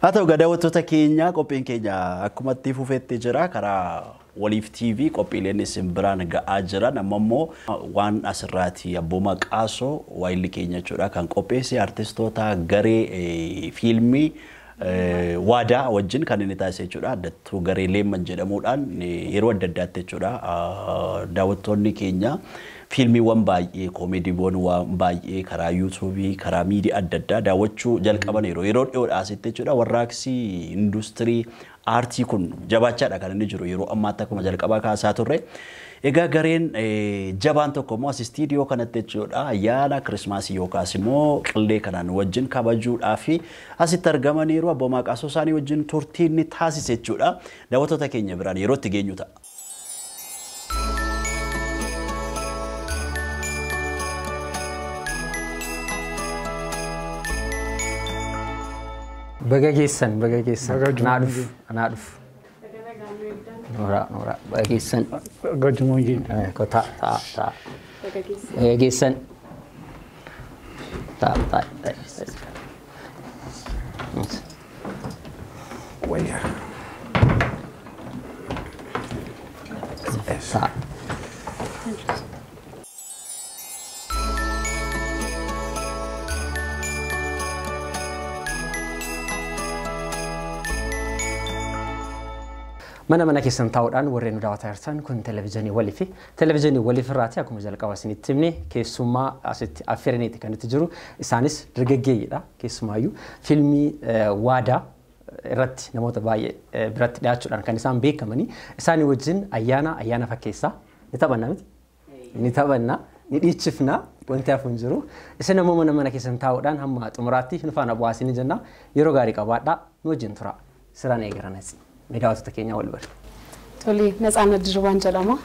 Haa ta'u, daawwattoota keenya, qophiin keenya akkuma itti fufetti jira. Karaa Waliif TV qophiileen isin biraan ga'aa jiran. Amma immoo waan asirraati Abbooma Qaasoo waayilli keenya jechuudha kan qopheesse artistoota garee fiilmii Waadaa wajjin kan inni taasise jechuudha. Addattuu garee Leemman jedhamuudhaan yeroo adda addaatti jechuudha daawwattoonni keenya fiilmiiwwan baay'ee, koomeediiwwan waan baay'ee karaa yuutuubii, karaa miidiyaa adda addaa daawwachuu jalqaban yeroo dhiyoodhaa asitti jechuudha. Warraaqsi industirii aartii kun jabaachaadha kan inni jiru yeroo ammaatti, akkuma jalqabaa kaasaa turre. Egaa gareen jabaan tokko immoo as istiidiyoo kanatti jechuudha ayyaana kirismaasii yookaas immoo qillee kanaan wajjin kabajuudhaa fi asitti argamaniiru. Abboomaa Qaasoo isaanii wajjin turtii inni taasise jechuudha. Daawwattoota keenya biraan yeroo itti geenyu ta'a. Baga geessan, baga geessan. Anaa dhufu, anaa dhufu. Nooraa, nooraa, baga geessan. Ko ta'a, ta'a, ta'a. Baga geessan. Ta'a, ta'a, ta'a. Wayya. Ta'a. Mana mana keessan taa'uudhaan warreen nu daawwataa jirtan, kun televezyiinii Walii fi televezyiinii Waliif irraati. Akkuma jalqaba isinitti himne, keessummaa asitti affeeraniiti kan itti jiru. Isaanis dargaggeeyyiidha. Keessumaayyuu fiilmii Waadaa irratti namoota baay'ee biratti dhiyaachuudhaan kan isaan beekamanii, isaanii wajjin ayyaana fakkeessaa ni taphanna miti, ni taphanna, ni dhiichifna, wanti hafu hin jiru. Isin ammoo mana mana keessan taa'uudhaan hamma xumuraatti nu faana bu'aa isin jenna. Yeroo gaarii qabaadhaa, nu wajjin tura. Siraan eegaranas. Daawwattoota keenya wal bari. Tole, Natsaannat Dirribaan jedhama.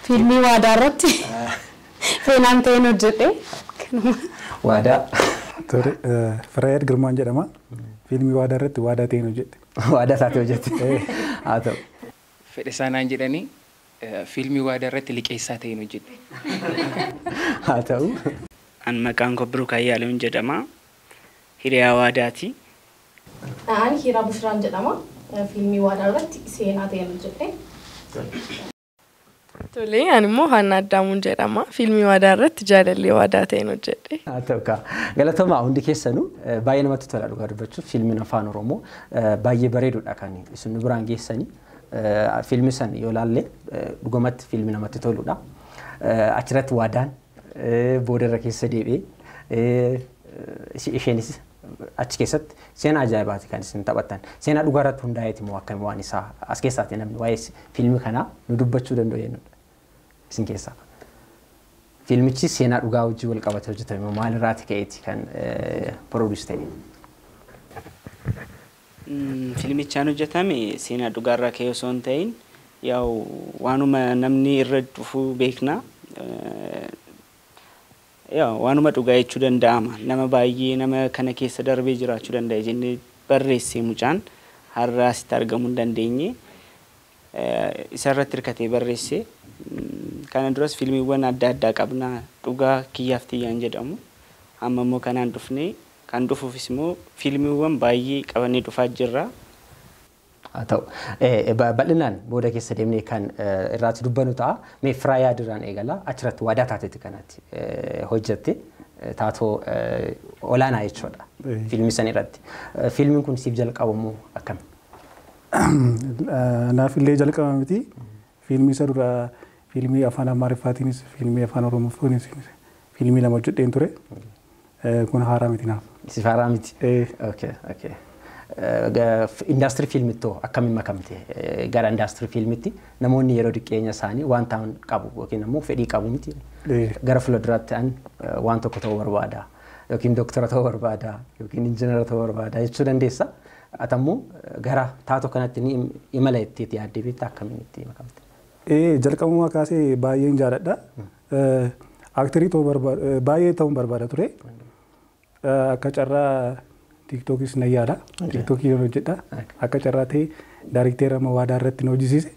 Fiilmii Waadaa irratti seenaan ta'een hojjedhe. Waadaa. Tole, Firaayyaad Girmaan jedhama. Fiilmii Waadaa irratti Waadaa ta'een hojjedhe. Waadaa taatee hojjette. Haa ta'u. Fedhasaa naan jedhanii, fiilmii Waadaa irratti liqeessaa ta'een hojjedhe. Haa ta'u. An maqaan koo Biruk Ayyaaleewwan jedhama. Hiriyaa Waadaati. Ani Hiraa Bushraan jedhama. Fiilmii Waadaa irratti seenaa ta'een hojjedhe. Tole, ani immoo Haannaa Addaamuun jedhama. Fiilmii Waadaa irratti jaalallee Waadaa ta'een hojjedhe. Haa ta'u kaa. Galatoomaa hundi keessanuu, baay'ee namatti tola. Dhugaa dubbachuuf fiilmiin afaan Oromoo baay'ee bareedudha kan isin nu biraan geessanii. Fiilmi san yoo ilaalle dhugumatti fiilmi namatti toludha. Achirratti Waadaan boodarra keessa deebi'ee isheenis achi keessatti seenaa ajaa'ibaati kan isin taphattan. Seenaa dhugaa irratti hundaa'eeti moo akkami waan isaa as keessaati namni waa'ee fiilmii kanaa nu dubbachuu danda'u jennudha isin keessaa? Fiilmichi seenaa dhugaa wajjin wal qabatee hojjetame moo maalirraati ka'eeti kan produce ta'e? Fiilmichaan hojjetame seenaa dhugaarraa ka'ee osoo hin ta'in, yaa'u waanuma namni irra dhufuu beekna. Yaa, waanuma dhugaa jechuu danda'ama. Nama baay'ee nama kana keessa darbee jiraachuu danda'a jennee barreessee, mucaan har'a asitti argamuu hin dandeenye isarratti hirkatee barreesse. Kana duras fiilmiiwwan adda addaa qabna, Dhugaa Kiyyaaf Tiyyaan jedhamu. Amma immoo kanaan dhufnee, kan dhufuufis immoo fiilmiiwwan baay'ee qabannee dhufaa jirra. Haa ta'u, bal'inaan booda keessa deemnee kan irraatti dubbannu ta'a. Mee Firaayaa Dirraan eegala. Achirratti Waadaa taateeti kanatti hojjette, taatoo olaanaa jechuudha fiilmii san irratti. Fiilmiin kun siif jalqabamu akkami? Naaf illee jalqaba miti. Fiilmii isa dura fiilmii afaan Amaariffaatiinis fiilmii afaan Oromootiinis fiilmii lama hojjedheen ture. Kun haaraa miti naaf. Siif haaraa miti? Okay. Indaastirii fiilmittoo akkamiin makamte gara indaastirii fiilmitti? Namoonni yeroo diqqeenya isaanii waan ta'an qabu yookiin immoo fedhii qabu miti. Gara fuulduraatti an waan tokko ta'uu barbaada yookiin dooktara ta'uu barbaada yookiin injiinara ta'uu barbaada jechuu dandeessa. Atammoo gara taatoo kanatti ni imala itti yaaddee beektaa? Akkamiin itti makamte? Jalqabumaa kaasee baay'een jaaladha. Aaktarii ta'uu barbaada, baay'ee ta'uun barbaada ture. Akka carraa tiiktookis na yaada. Tiiktookii yoon hojjedha. Akka carraa ta'e daarikteera amma Waadaa irratti na hojjisiise.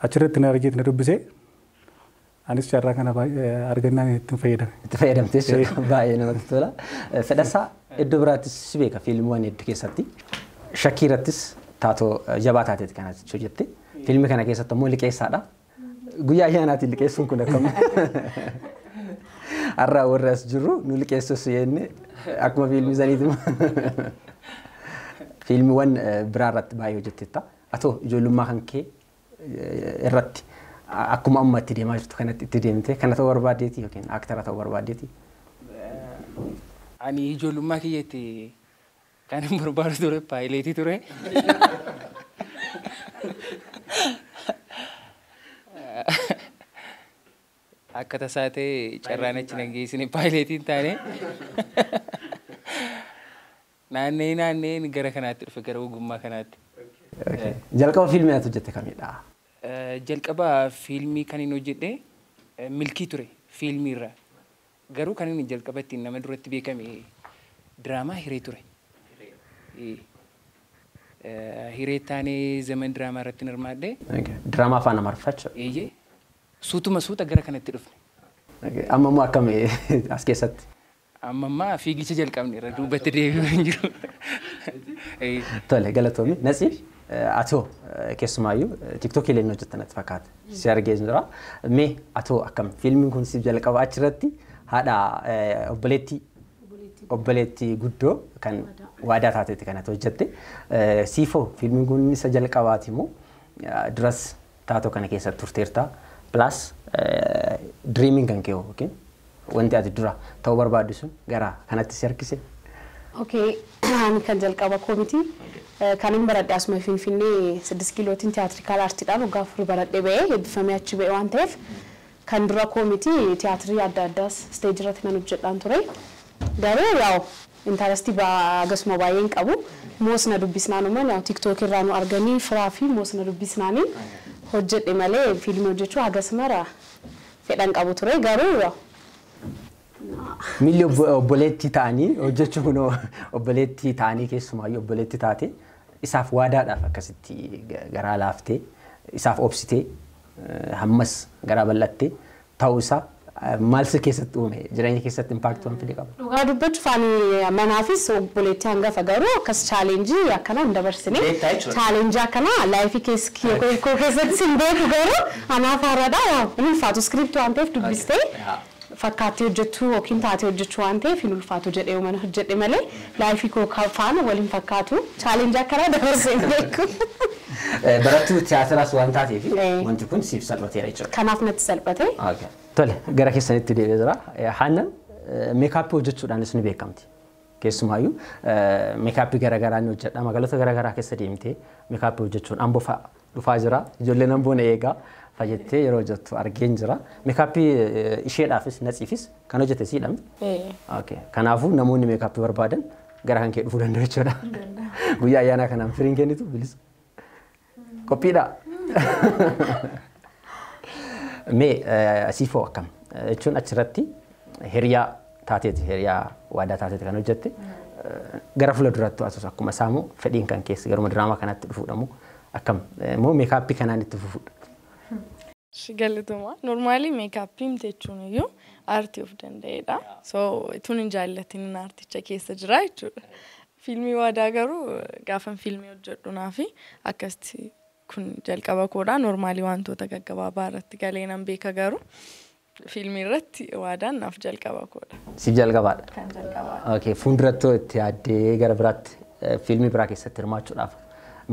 Achirratti na argeet na dubbise. Anis carraa kana argannaan itti fayyadame. Itti fayyadamte jechuudha. Baay'ee namatti tola. Fedhasaa, Iddoo biraattis si beeka fiilmiiwwan hedduu keessatti. Shakkii irrattis taatoo jabaa taateeti kan ati hojjette. Fiilmii kana keessatti immoo liqeessaadha. Guyyaa ayyaanaatiin liqeessuun kun akkam? Har'a warri as jirru nu liqeessus jenne akkuma fiilmii saniiti. Fiilmiiwwan biraa irratti baay'ee hojjetteetta. Atoo ijoollummaa kan kee irratti akkuma amma itti deemaa jirtu kanatti itti deemte kana ta'uu barbaaddeeti yookiin aaktara ta'uu barbaaddeeti? Ani ijoollummaa kiyyaatti kan hin barbaadu ture paayileetii ture. Akka tasaa ta'e carraan achi nan geessine paayileetii hin taane. Naannee naanneen gara kanaatti dhufe, gara ogummaa kanaatti. Jalqaba fiilmii ati hojjette kamidha? Jalqaba fiilmii kan inni hojjedhe Milkii ture fiilmii irraa. Garuu kan inni jalqaba ittiin nama duratti beekame diraamaa Hiree ture. Hiree taanee zaman diraamaa irratti hirmaadhe. Diraamaa afaan Amaariffaa jechuudha. Eeyyee. Suutuma suuta gara kanatti dhufne. Amma immoo akkam as keessatti? Amma ammaa fiigicha jalqabne irra duubatti deebi'uu hin jiru. Tole, galatoomi. Natsiif, atoo keessumaayyuu tiiktookii illee hojjettan natti fakkaata. Si argee jira. Mee atoo akkam fiilmiin kun siif jalqaba achirratti haadha obboleettii guddoo kan waadaa taateetti kan ati hojjette. Siifoo fiilmiin kun isa jalqabaati moo duras taatoo kana keessa turteerta? Plus dreamiin kan kee yookiin wanti ati dura ta'uu barbaaddu sun gara kanatti si harkise? Okay, ani kan jalqaba koo miti. Kan hin baradhe asuma Finfinnee 6 kiilootiin tiyaatiriikaal aartiidhaan waggaa 4 baradhee ba'ee eebbifamee achi ba'e waan ta'eef kan dura koo miti, tiyaatirii adda addaas isteejii irratti nan hojjedhaan ture. Garuu yaa'u intarestii akkasuma baay'ee hin qabu. Moosna dubbisnaan yaa'u tiiktookii irraa nu arganii firaa fi moosna dubbisnaanii hojjedhe malee fiilmii hojjechuu hagas mara fedhan qabu ture, garuu yaa'u. Miilli obboleettii ta'anii hojjechuun, obboleettii ta'anii keessumaayyuu obboleettii taate isaaf waadaadhaaf akkasitti garaa laaftee isaaf obsitee hammas garaa bal'attee ta'uu isaa maal si keessatti uume, jireenya keessatti impaaktii waan fide qaba? Dhugaa dubbachuuf ani manaafis obboleettii hangafa, garuu akkas chaalenjii akkanaa hin dabarsine. Chaalenjii akkanaa laayifii koo keessatti hin beeku, garuu anaaf haaraadha. Hin ulfaatu, iskiriptii waan ta'eef dubbistee fakkaattii hojjechuu yookiin taatee hojjechuu waan ta'eef hin ulfaatu jedhee mana hojjedhe malee laayifii koo faana waliin fakkaatu, chaalenjii akkanaa dabarsee hin beeku. Barattuu tiyaatiraas waan taateef wanti kun siif salphateera jechuudha. Kanaaf natti salphate. Tole, gara keessanitti deebi'ee jira. Haannan meekaappii hojjechuudhaanis ni beekamti. Keessumaayyuu meekaappii garaagaraa ni hojjedha. Magaalota garaagaraa keessa deemtee meekaappii hojjechuun Amboo fa'a dhufaa jira. Ijoolleen Amboo na eegaa fajettee yeroo hojjettu argeen jira. Meekaappii isheedhaafis Natsiifis kan hojjete siidha. Kanaafuu namoonni meekaappii barbaadan gara kan kee dhufuu danda'u jechuudha. Guyyaa ayyaanaa kanaan firiin kennitu bilisa. Qophiidha. Mee siifoo akkam jechuun achirratti hiriyaa taateeti, hiriyaa waadaa taateeti kan hojjette, gara fuula duratti asus akkuma saamu fedhiin kan keessa garuma diraamaa kanatti dhufuudha moo akkam moo meekaappii kanaan itti fufuudha? Galatoomaa. Normaalii meekaappiin jechuun iyyuu aartii of danda'edha. So tun hin jaallatin aarticha keessa jira jechuudha. Fiilmii waadaa garuu gaafan fiilmii hojjedhu naafi akkasitti kun jalqaba koodha. Normaalii wantoota gaggabaabaa irratti galee nan beeka, garuu fiilmii irratti waadaan naaf jalqaba koodha. Siif jalqabaadha. Kan jalqabaadha. Okay, fuulduratti itti yaaddee gara biraatti fiilmii biraa keessatti hirmaachuudhaaf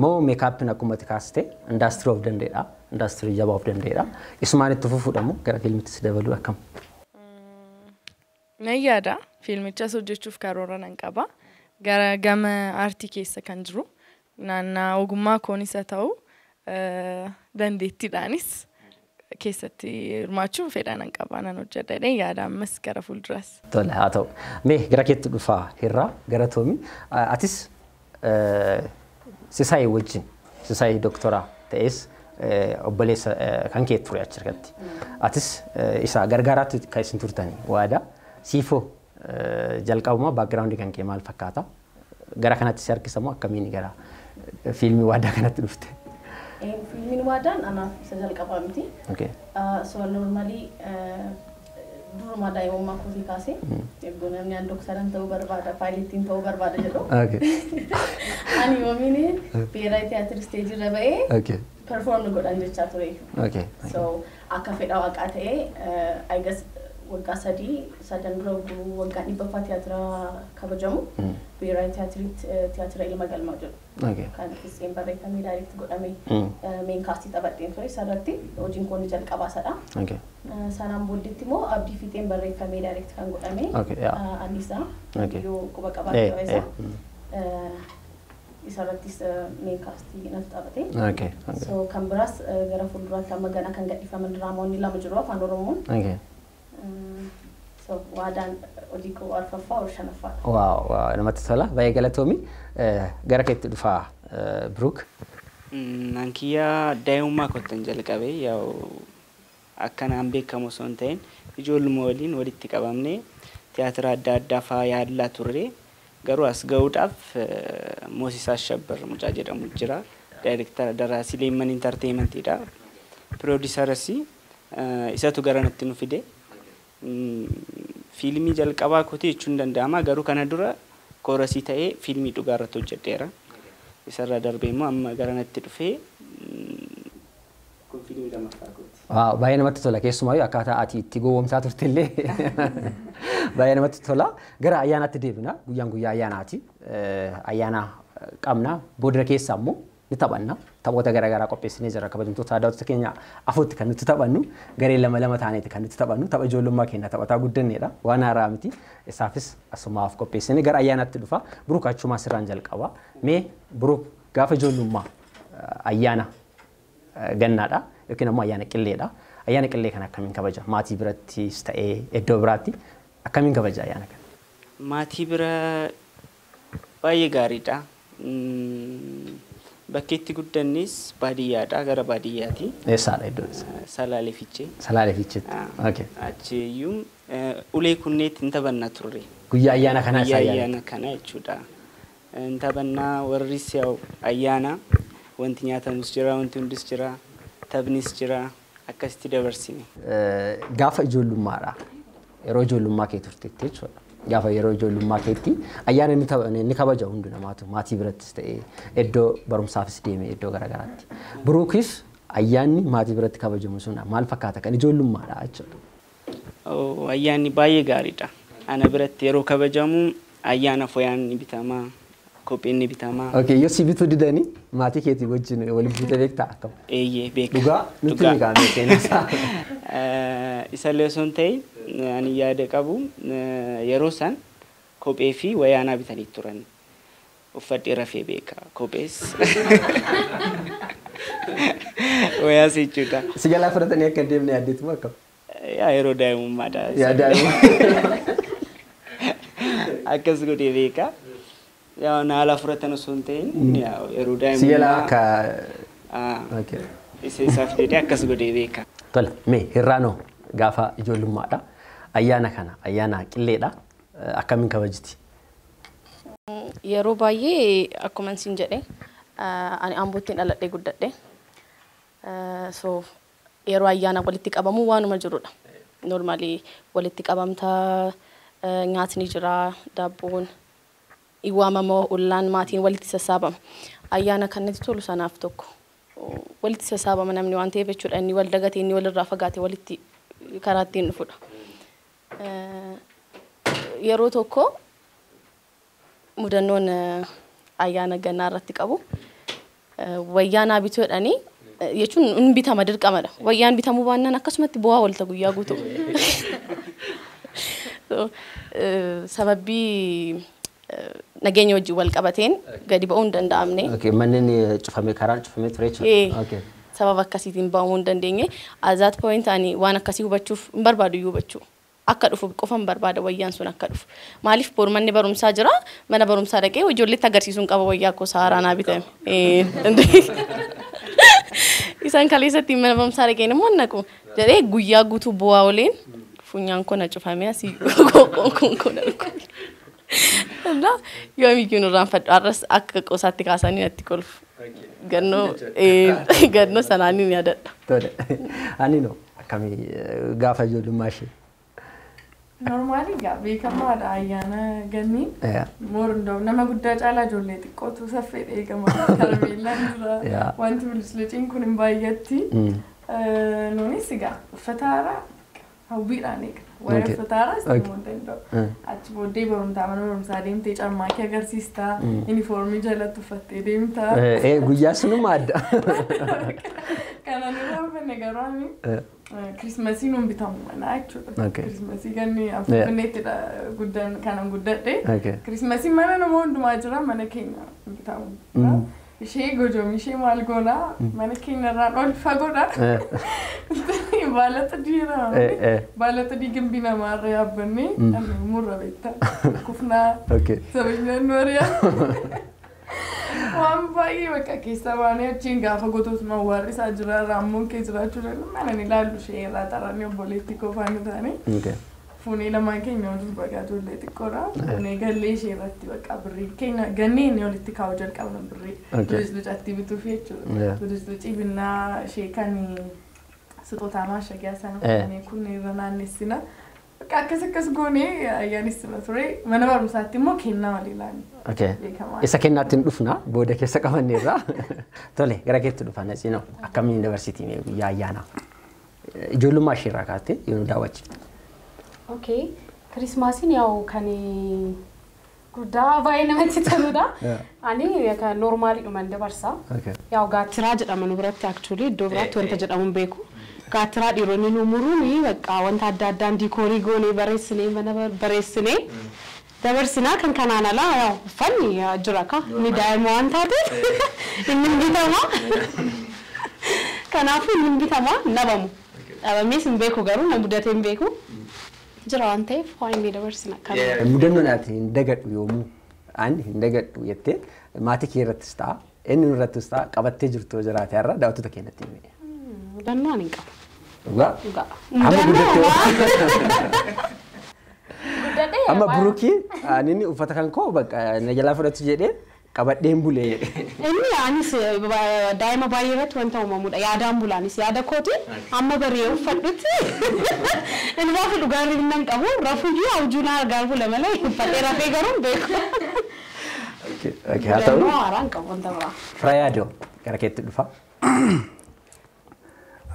moo meekaappiin akkuma itti kaaste indaastirii of danda'edha. Indaastirii jabaa of danda'edha. Isumaan itti fufuudha moo gara fiilmiittis dabaluu akkam? Nan yaada, fiilmichas hojjechuuf karoora nan qaba. Gara gama aartii keessa kan jiru naannaa ogummaa koonis haa ta'u dandeettiidhaanis keessatti hirmaachuu fedha nan qaba, nan hojjedha yaada ammas gara fuulduraas. Tole, haa ta'u. Mee gara keetti dhufaa hirraa gara Toomi. Atis Sisaayii wajjin, Sisaayii doktoraa ta'es obboleessa kan kee ture achi irratti. Atis isa gargaaraatti kan isin turtani waadaa. Siifoo jalqabuma baakgiraawundii kan kee maal fakkaata? Gara kanatti si harkisamoo akkamiin gara fiilmii waadaa kanatti dhufte? Fiilmiin waadaan anaaf isa jalqabaa miti. So normally Duruma daa'imummaa kootii kaasee eeguu namni aan dooktaran ta'uu barbaada, paayilettiin ta'uu barbaada jedhu. Ani yoomiin biiraa tiyaatira isteejii irra ba'ee perform godhan jechaa ture. So akka fedha waaqaa ta'ee, I guess waggaa 3 dura waggaa 100ffaa tiyaatira kabajamu biiraa tiyaatiriitti tiyaatira Ilma Galmaa jedhu. Kan Fitseen barreeffamee direct godhame main castii taphadheen ture, isarratti hojiin koo inni jalqabaa sadha. Sanaan booddeetti immoo Abdii Fiixeen barreeffamee direct kan godhame Annisaa yoo quba qabaate isa. Isarrattis main castii natu taphate. So kan biraas gara fuulduraatti amma ganaa kan gadhiifaman diraamoonni lama jiru afaan Oromoon. So Waadaan hojii koo arfaffaa or shanaffaadha. Wow, namatti tola. Baay'ee galatoomi. Gara keetti dhufaa, Brook. Nankiyyaa daa'imummaa kottan jalqabe, yaa'u akkanaan beekamu osoo hin ta'in ijoolluma waliin walitti qabamnee tiyaatira adda addaa fa'aa yaallaa turre. Garuu as ga'uudhaaf Moosisaa Ashabbar mucaa jedhamu jira. Daayirektara daraasii Leemman Intarteeyimentiidha. Piroodiisaras isatu gara natti nu fide. Fiilmii jalqabaa kooti jechuun danda'ama, garuu kana dura koorasii ta'ee fiilmii dhugaa irratti hojjedheera. Isarraa darbee immoo amma gara natti dhufee kun fiilmii lammaffaa kooti. Waaw, baay'ee namatti tola, keessumaayyuu akkaataa ati itti gowwoomsaa turtellee baay'ee namatti tola. Gara ayyaanaatti deebina. Guyyaan guyyaa ayyaanaati. Ayyaana qabna. Booda keessa immoo ni taphanna. Taphoota garaagaraa qopheessinee jira. Kabajamtoota daawwattoota keenya afuritti kan nuti taphannu, garee lama lama taaneeti kan nuti taphannu. Tapha ijoollummaa keenya taphataa guddanneedha. Waan haaraa miti. Isaafis asumaaf qopheessinee gara ayyaanaatti dhufa. Buruuk, achumaa sirraan jalqaba. Mee Buruuk, gaafa ijoollummaa ayyaana gannaadha yookiin ammoo ayyaana qilleedha. Ayyaana qillee kana akkamiin kabaja? Maatii birattis ta'ee iddoo biraatti akkamiin kabaja ayyaana kana? Maatii bira baay'ee gaariidha. Bakki itti guddannis baadiyyaadha, gara baadiyyaati. Eessaadha iddoon isaa? Salaalee Fiichee. Salaalee Fiicheetti. Achiyyuu ulee kunneetti hin taphanna turre. Guyyaa ayyaana kanaa. Guyyaa ayyaana kana jechuudha. Hin taphannaa, warris yaa'u ayyaana, wanti nyaatamus jira, wanti hundis jira, taphnis jira, akkasitti dabarsine. Gaafa ijoollummaadha. Yeroo ijoollummaa kee turteetti jechuudha. Gaafa yeroo ijoollummaa keetti ayyaana inni kabaja hundi namaatu maatii birattis ta'ee iddoo barumsaafis deeme iddoo garaagaraatti. Buruukis ayyaanni maatii biratti kabajamu sun maal fakkaata kan ijoollummaadha jechuudha? Ayyaanni baay'ee gaariidha. Ana biratti yeroo kabajamu ayyaana foyaan ni bitama, kopheen ni bitama. Okay, yoo si bituu didanii maatii keetii wajjin waliin buutee beektaa akkam? Eeyyee, beeka. Dhugaa nutti ni kaa'ame seenaa. Isallee osoo hin ta'in ani yaada qabu yeroo san kophee fi wayaa bitanii turan. Uffadhee rafee beeka kophees. Wayaas jechuudha. Si jalaa fudhatanii akka hin deemne yaaddeetu akkam? Yaa, yeroo daa'imummaadha. Yaa, daa'imummaa. Akkas godhee beeka. Yaa, na fudhatan osoo hin ta'in yeroo daa'imummaa. Si jalaa akka. Isa isaaf jedhee akkas godhee beeka. Tole, mee Hirraanoo, gaafa ijoollummaadha. Ayyaana kana, ayyaana qilleedha. Akkamiin kabajiti? Yeroo baay'ee akkuma isin jedhe ani Ambootti dhaladhee guddadhe. So yeroo ayyaana walitti qabamu waanuma jirudha. Normally walitti qabamtaa, nyaatni jira, daabboon waamama, ollaan, maatiin walitti sassaabama. Ayyaana kanatti tolu sanaaf tokko walitti sassaabama namni waan ta'eef jechuudha. Inni wal dagatee, inni walirraa fagaate walitti karaa ittiin dhufudha. Yeroo tokko mudannoon ayyaana gannaa irratti qabu, wayyaa bituu jedhanii, jechuun hin bitama, dirqamadha. Wayyaan bitamuu baannaan akkasumatti bu'aa oolta guyyaa guutuu. Sababii nageenya wajjin wal qabateen gadi ba'uu hin danda'amne. Manneen cufamee, karaan cufamee ture jechuudha. Sababa akkasiitiin ba'uu hin dandeenye. At that point ani waan akkasii hubachuuf hin barbaadu iyyuu hubachuu. Akka dhufu qofa hin barbaada, wayyaan sun akka dhufu. Maaliif, boru manni barumsaa jira, mana barumsaa dhaqee ijoolleetti agarsiisuun qaba wayyaa koo haaraa naa bitame. Isaan kaleessatti mana barumsaa dhaqeen immoo naqu jedhee guyyaa guutuu bu'aa ooleen funyaan koo na cufamee asii qoonqoon koo na dhukkube. እና yoomiyyuu nurraan fadhu, har'as akka qosaatti kaasanii natti kolfu. Gannoo sanaan ni yaadadha. Tole. Ani no akkamii gaafa ijoollummaa ishee? Normally egaa beekamaadha ayyaana ganni. More እንደው nama guddaa caalaa ijoollee xiqqootu saffee eegama. Karameellaan jira. Wanti bilisluciin kun hin baay'atti. Nunis egaa uffata haaraa hawwiidhaan eegna. Waa'ee uffata haaraas himuu hin danda'u. Achi booddee barumsaa mana barumsaa deemtee caammaa kee agarsiistaa. Yuunifoormii jalatti uffattee deemtaa. Guyyaa sunuma adda. Kana nurraa uffanne garuu ani Kirismasii nuun bitamu manaa jechuudha. Kirismasii ganni Finfinneettidha guddan kanan guddadhe. Kirismasii mana nama hundumaa jira, mana keenya hin bitamu. Ishee gojoom ishee maal goonaa mana keenya irraan ol fagoodha. Baala xidii baala xidii gimbii namaarra yaabbannee murra beektaa. Kufnaa sabeenyaan nu ari'a. Waan baay'ee bakka keessa baanee achiin gaafa gotootuma warri isaa jira, raammoon kee jiraachuu danda'u mana ni ilaallu ishee irraa xaranii obboleettii koo faana taane. Fuunee lamaan keenya waliin bagaa ijoollee xiqqoodha. Fuunee gallee ishee irratti bakka birrii keenya gannee inni walitti kaa'uu jalqabna birrii. Bilislucatti bituuf jechuudha. Bilislucii binnaa ishee kan ስጦታ ማሸጊያ sana fuunee kun irra naannessina. Bakka akkas akkas goonee ayyaanessina ture. Mana barumsaatti immoo kennaa walii laanne. Isa kennaatti hin dhufna booda keessa qabanneerra. Tole, gara keetti dhufa Natsinoo. Akkamiin dabarsitii mee guyyaa ayyaanaa? Ijoollummaa isheerraa kaatee yoo nu daawwachiifte. Okay. Kirismaasiin yaa'u kan guddaa baay'ee namatti toludha. Ani normaaliidhumaan dabarsa. Yaa'u gaattiraa jedhama nu biratti, actually iddoo biraatti wanta jedhamu hin beeku. Gaattiraa dhiironni nu muruun bakka wanta adda addaan diikoorii goonee bareessinee mana bareessinee dabarsinaa. Kan kanaan alaa yaa'u uffanni jira ka inni daa'ima waan taateef inni hin bitama. Kanaafuu inni hin bitama, hin dhabamu. Dhabamees hin beeku, garuu na mudatee hin beeku. Jira waan ta'eef waan inni dabarsina kan. Mudannoon ati hin dagadhu yoomuu ani hin dagadhu jettee maatii kee irrattis ta'a inni irrattis ta'a qabattee jirtu yoo jiraate har'a daawwattoota keenyatti himi. Mudannoo ani hin qabu. Dhugaa? Dhugaa. Amma guddattee Guddadhee amma Burukii ani inni uffata kan koo bakka na jalaa fudhatu jedhee qabadheen bulee jedhe. Inni anis daa'ima baay'ee irratti wanta uumamudha. Yaadaan bulaanis yaada kooti amma baree uffadhutti. Inni gaafa dhugaa hirribna hin qabu, rafuyyuu abjuu na argaa bula malee uffadhee rafee garuu hin beeku. Okay, haa ta'u. Mudannoo haaraa hin qabu wanta biraa. Firayaadoo, gara keetti dhufa.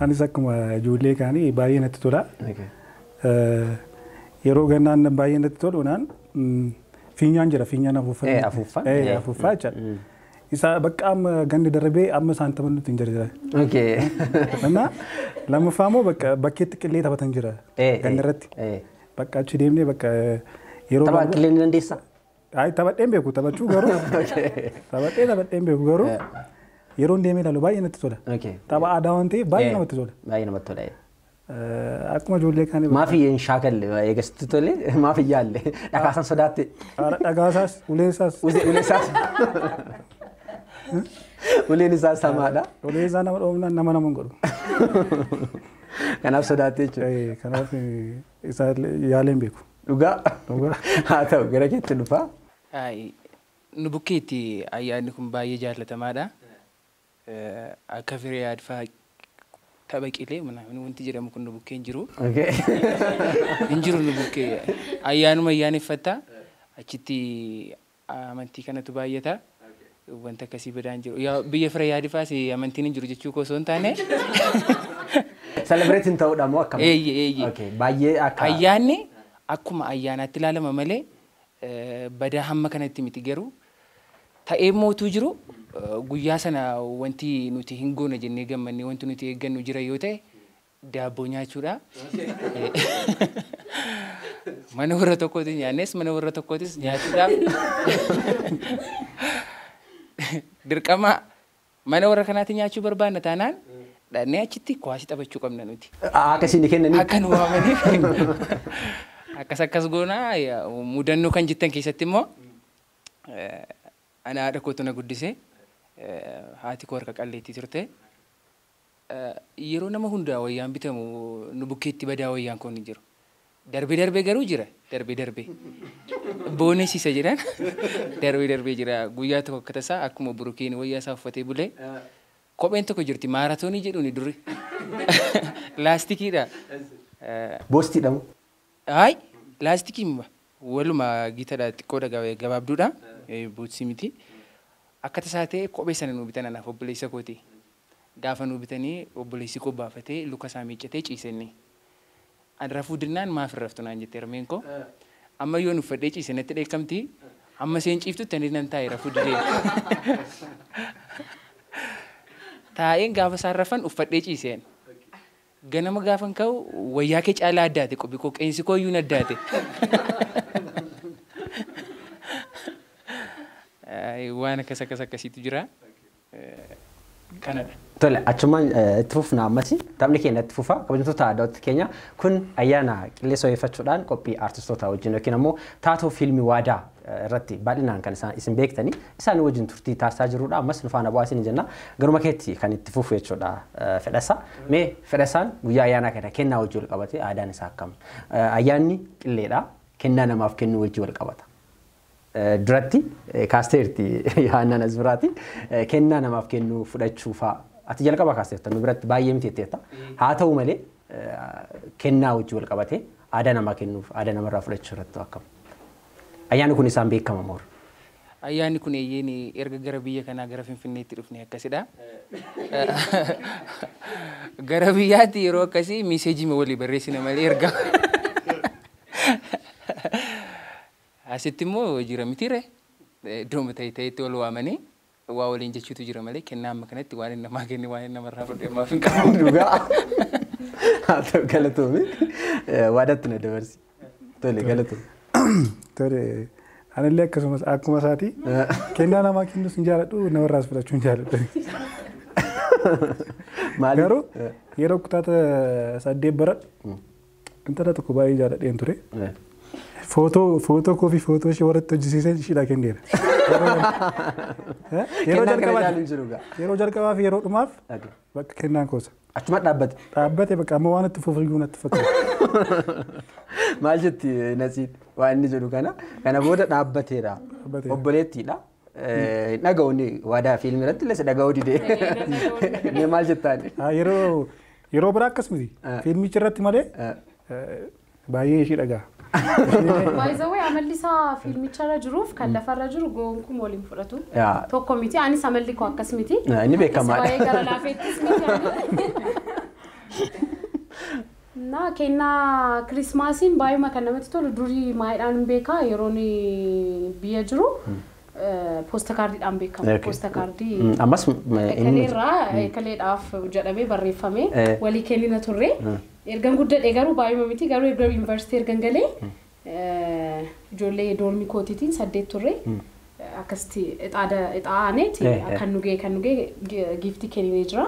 Anis akkuma ijoollee kaanii baay'ee natti tola. Yeroo gannaan baay'ee natti tolu naan fiinyaan jira, fiinyaan afuuffaa. Afuuffaa. Afuuffaa jechaadha. Isa bakka amma ganni darbee amma isaan taphannutti hin jira. Innaa lammaffaa immoo bakka bakkeetti qillee taphatan jira ganni irratti. Bakka achi deemnee bakka yeroo Tapha qillee ni dandeessaa? Ayi, taphadheen beeku taphachuu garuu taphadheen beeku garuu yeroo deemee ilaalu baay'ee natti tola. Tapha aadaa waan ta'eef baay'ee namatti tola. Baay'ee namatti tola. Akkuma ijoollee kaanii. Maaf hin shaakalle eegasitti tole, maaf hin yaalle, dhakaasan sodaatte? Dhagaasaas, uleen isaas. Uleen isaas. Uleen isaas hamaadha. Uleen isaa nama dhoofnaan nama nama hin godhu. Kanaaf sodaatte jechuudha. Kanaaf isa yaalee hin beeku. Dhugaa. Dhugaa. Haa ta'u, gara keetti dhufa. Nu bukkeetti ayyaanni kun baay'ee jaallatamaadha. Akka firee yaadfaa tapha qilee wanti jedhamu kun nu bukkee hin jiru. Hin jiru nu bukkee. Ayyaanuma ayyaaneffatta. Achitti amantii kanatu baay'ata. Wanta akkasii badaan jiru. Biyya firee yaadifaas amantiin hin jiru jechuu koo osoo hin taane. Celebrate hin ta'uudha moo akkam? Eeyyee eeyyee. Baay'ee akka. Ayyaanni akkuma ayyaanaatti ilaalama malee badaa hamma kanatti miti, garuu ta'ee mootuu jiru guyyaa sana wanti nuti hin goone jennee gammannee wanti nuti eeggannu jira yoo ta'e daabboo nyaachuudha. Mana warra tokkootis nyaannes mana warra tokkootis nyaachuudhaaf dirqama mana warra kanaatti nyaachuu barbaanna taanaan dhaqnee achitti kuwaasii taphachuu qabna nuti. Akka isin kennanii. Akka nu waamaniif. Akkas akkas goonaa. Mudannoo kan jettan keessatti immoo ana haadha kootu na guddise, haati koo harka qalleettii turte. Yeroo nama hundaa wayyaan bitamu nu bukkeetti badaa wayyaan kun hin jiru. Darbee darbee garuu jira, darbee darbee. Boonesiisa jedhan darbee darbee jira. Guyyaa tokko akka tasaa akkuma Burukeen wayyaa isaa uffatee bulee kopheen tokko jirti maaratoonii jedhuuni durri. Laastikiidha. Boostiidha moo? Hayi, Laastikii waluma gitadha xiqqoodha gabaabduudha buutsii miti. Akka tasaa ta'e kophee sana nuu bitan anaaf obboleessa kooti. Gaafa nuu bitanii obboleessi koo baafatee luka isaa miiccatee ciisenne. Ani rafuu dinnaan maaf hin raftu naan jette harmeen koo. Amma yoon uffadhee ciise natti dheekkamti. Amma isheen ciiftutti ani nan taa'e rafuu didee. Taa'een gaafa isaan rafan uffadhee ciiseen. Ganama gaafan ka'u wayyaa kee caalaa addaate qophi koo qeensi koo iyyuu addaate. Waan akkas akkas akkasiitu jira. Kanadha. Tole achumaan itti fufna ammas taphni keenya itti fufa kabajamtoota daawwattoota keenya kun ayyaana qilleensa ho'effachuudhaan qophii artistoota wajjin yookiin ammoo taatoo fiilmii waadaa irratti bal'inaan kan isaan isin beektanii isaan wajjin turtii taasisaa jirudha ammas nu faana bu'aa isin jenna garuma keetti kan itti fufu jechuudha fedhasa mee fedhasaan guyyaa ayyaanaa kana kennaa wajjin wal qabate aadaan isaa akkam ayyaanni qilleedha kennaa namaaf kennuu wajjin wal qabata. Duratti kaasteerti Yohaannaan as biraati kennaa namaaf kennuu fudhachuu fa'a. Ati jalqaba kaasteerta nu biratti baay'ee miti jetteetta. Haa ta'u malee kennaa wajjin wal qabatee aadaa namaa kennuuf aadaa namarraa fudhachuu irratti akkam. Ayyaanni kun isaan beekama moor. Ayyaanni kun eeyyeen erga gara biyya kanaa gara Finfinneetti dhufne akkasidha. Gara biyyaatti yeroo akkasii miiseejii walii barreessina malee erga. Asitti immoo jira mitiire iddooma ta'e ta'etti wal waamanii waa waliin jechuutu jira malee kennaa amma kanatti waan namaa kenne waan namarraa fudhee ammaaf hin qabu. Dhugaa. Haa ta'u galatoomi. Waadaatti na dabarsi. Tole galatoomi. Tole anillee akkasumas akkuma isaati kennaa namaa kennus hin jaaladhu namarraas fudhachuu hin jaaladhu. Garuu yeroo kutaata 8 baradhu intala tokko baay'ee jaaladheen ture. Footoo koo fi footoo ishee warratti hojjisiiseen isheedhaa kenneera. Yeroo jalqabaa fi yeroo dhumaaf bakka kennaan koosa. Achuma dhaabbate. Dhaabbate bakka amma waan itti fufu natti fakkaata. Maal jetti Nasiin waan inni jedhu kana kana booda dhaabbateera. Obboleettiidha. Dhaga'uun waadaa fiilmii irratti illee dhaga'uu didee. Mee maal jettaan? Yeroo biraa akkas miti. Fiilmicha irratti malee baay'ee ishee dhaga'a. By the way, amalli isaa fiilmicharra jiruuf kan lafarra jiru gonkumaa waliin fudhatu. Tokko miti anis amalli koo akkas miti. Inni beekamaadha. Baay'ee gara laafeettis miti. Na kennaa kirismaasiin baay'uma kan namatti tolu durii maayidhaan hin beekaa yeroon biyya jiru poostakaardiidhaan beekama. Poostakaardii. Ammas inni ekaleedhaaf jedhamee barreeffamee walii kennina turre. Ergan guddadhe garuu baay'uma miti garuu erga yuunivarsiitii ergan galee ijoollee doormii kootiitiin 8 turre akkasitti ixaaneeti kan nu ga'e giiftii kenninee jira.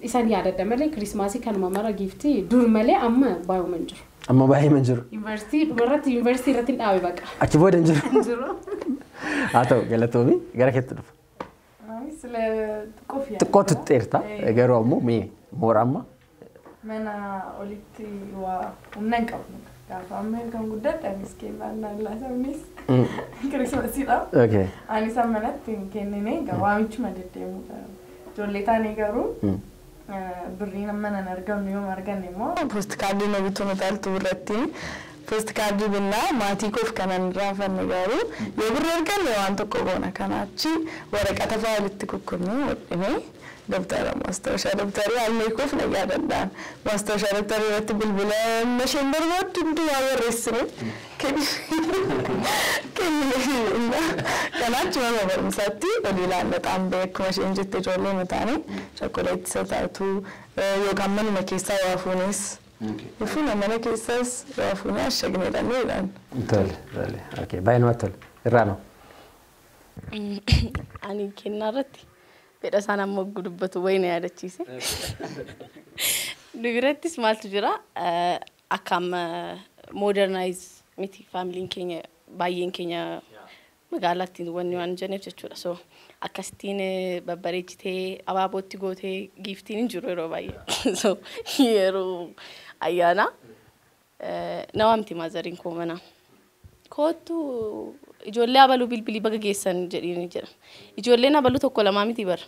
Isaan yaadadha malee kirismaasii kanuma mara giiftii dur malee amma baay'uma hin jiru. Amma baay'uma hin jiru. Yuunivarsiitii dhumarratti yuunivarsiitii irratti hin dhaabe baqa. Achi booda hin jiru. Haa ta'u galatoomi gara keetti dhufa. Xiqqoo tutteerta garuu ammoo mee moora amma. Mana olitti waa humna hin qabnu. Gaafa amma kan guddadhe anis kennaan naan laatamnis kirismasiidha. Anis manatti hin kennine waamichuma deddeemudha. Ijoollee taane garuu birriin amma nan argamnu yoo arganne immoo. Poostikaardii na bituu nu taaltu biratti poostikaardii binnaa maatii koof kanan raafanne garuu yoo birrii arganne waan tokko goona kanaachi waraqata fa'aa walitti kukkunnee hodhinee dabtara maastarashaa dabtarii haalli koof na yaadadhaan maastarashaa dabtarii irratti bilbila isheen barbaaddu hundumaa barreessine kennine kanaachi mana barumsaatti olii ilaallataan ba'e akkuma isheen jette ijoollee mataanii chokkoleetti isa taatu yookaan manuma keessaa waa fuunis fuuna mana keessaas waa fuunee ashagneedhaan jedhaan. Tole tole okay baay'ee namatti tola irraa noo. Ani kennaa irratti fedha isaan amma dubbatu wayii na yaadachiise. Nu birattis maaltu jira akka amma modernize miti faamiliin keenya baay'een keenya magaalaatti wanni waan jenneef jechuudha. So akkasittiin babbareechitee abaabootti gootee giiftiin hin jiru yeroo baay'ee. So yeroo ayyaana na waamti maazariin koo mana. Kootu ijoollee abaluu bilbilii baga geessan jedhiin jedha. Ijoolleen abaluu tokko lamaa miti bara.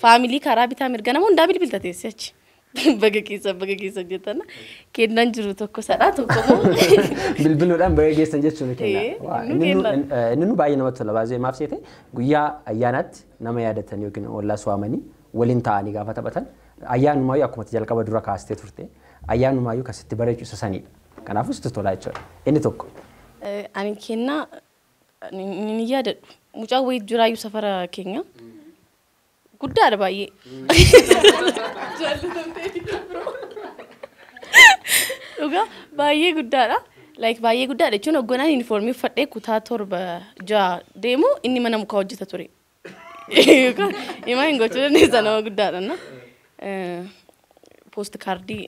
Faamilii karaa bitaa mirga nama hundaa bilbilta teessee achi. Baga keessa jettana kennaan jiru tokko sadhaa tokko immoo. Bilbiluudhaan baga geessan jechuun kenna. Inni nu baay'ee namatti tola. Baay'ee maaf seete guyyaa ayyaanaatti nama yaadatan yookiin ollaas waamanii waliin taa'anii gaafa taphatan ayyaanumayyuu akkuma jalqaba dura kaastee turte ayyaanumayyuu kasitti bareechu isa sanidha. Kanaafuu sitti tola jechuudha. Inni tokko. Ani kennaa ni yaadadhu. Mucaa wayii jiraayyuu safara keenya. Guddaadha baay'ee. Dhugaa baay'ee guddaadha. Like baay'ee guddaadha jechuun hogganaan yuunifoormii uffadhee kutaa 7 6 deemu inni mana mukaa hojjeta ture. Himaa hin gochuu dandeessa nama guddaadha na. Poost kaardii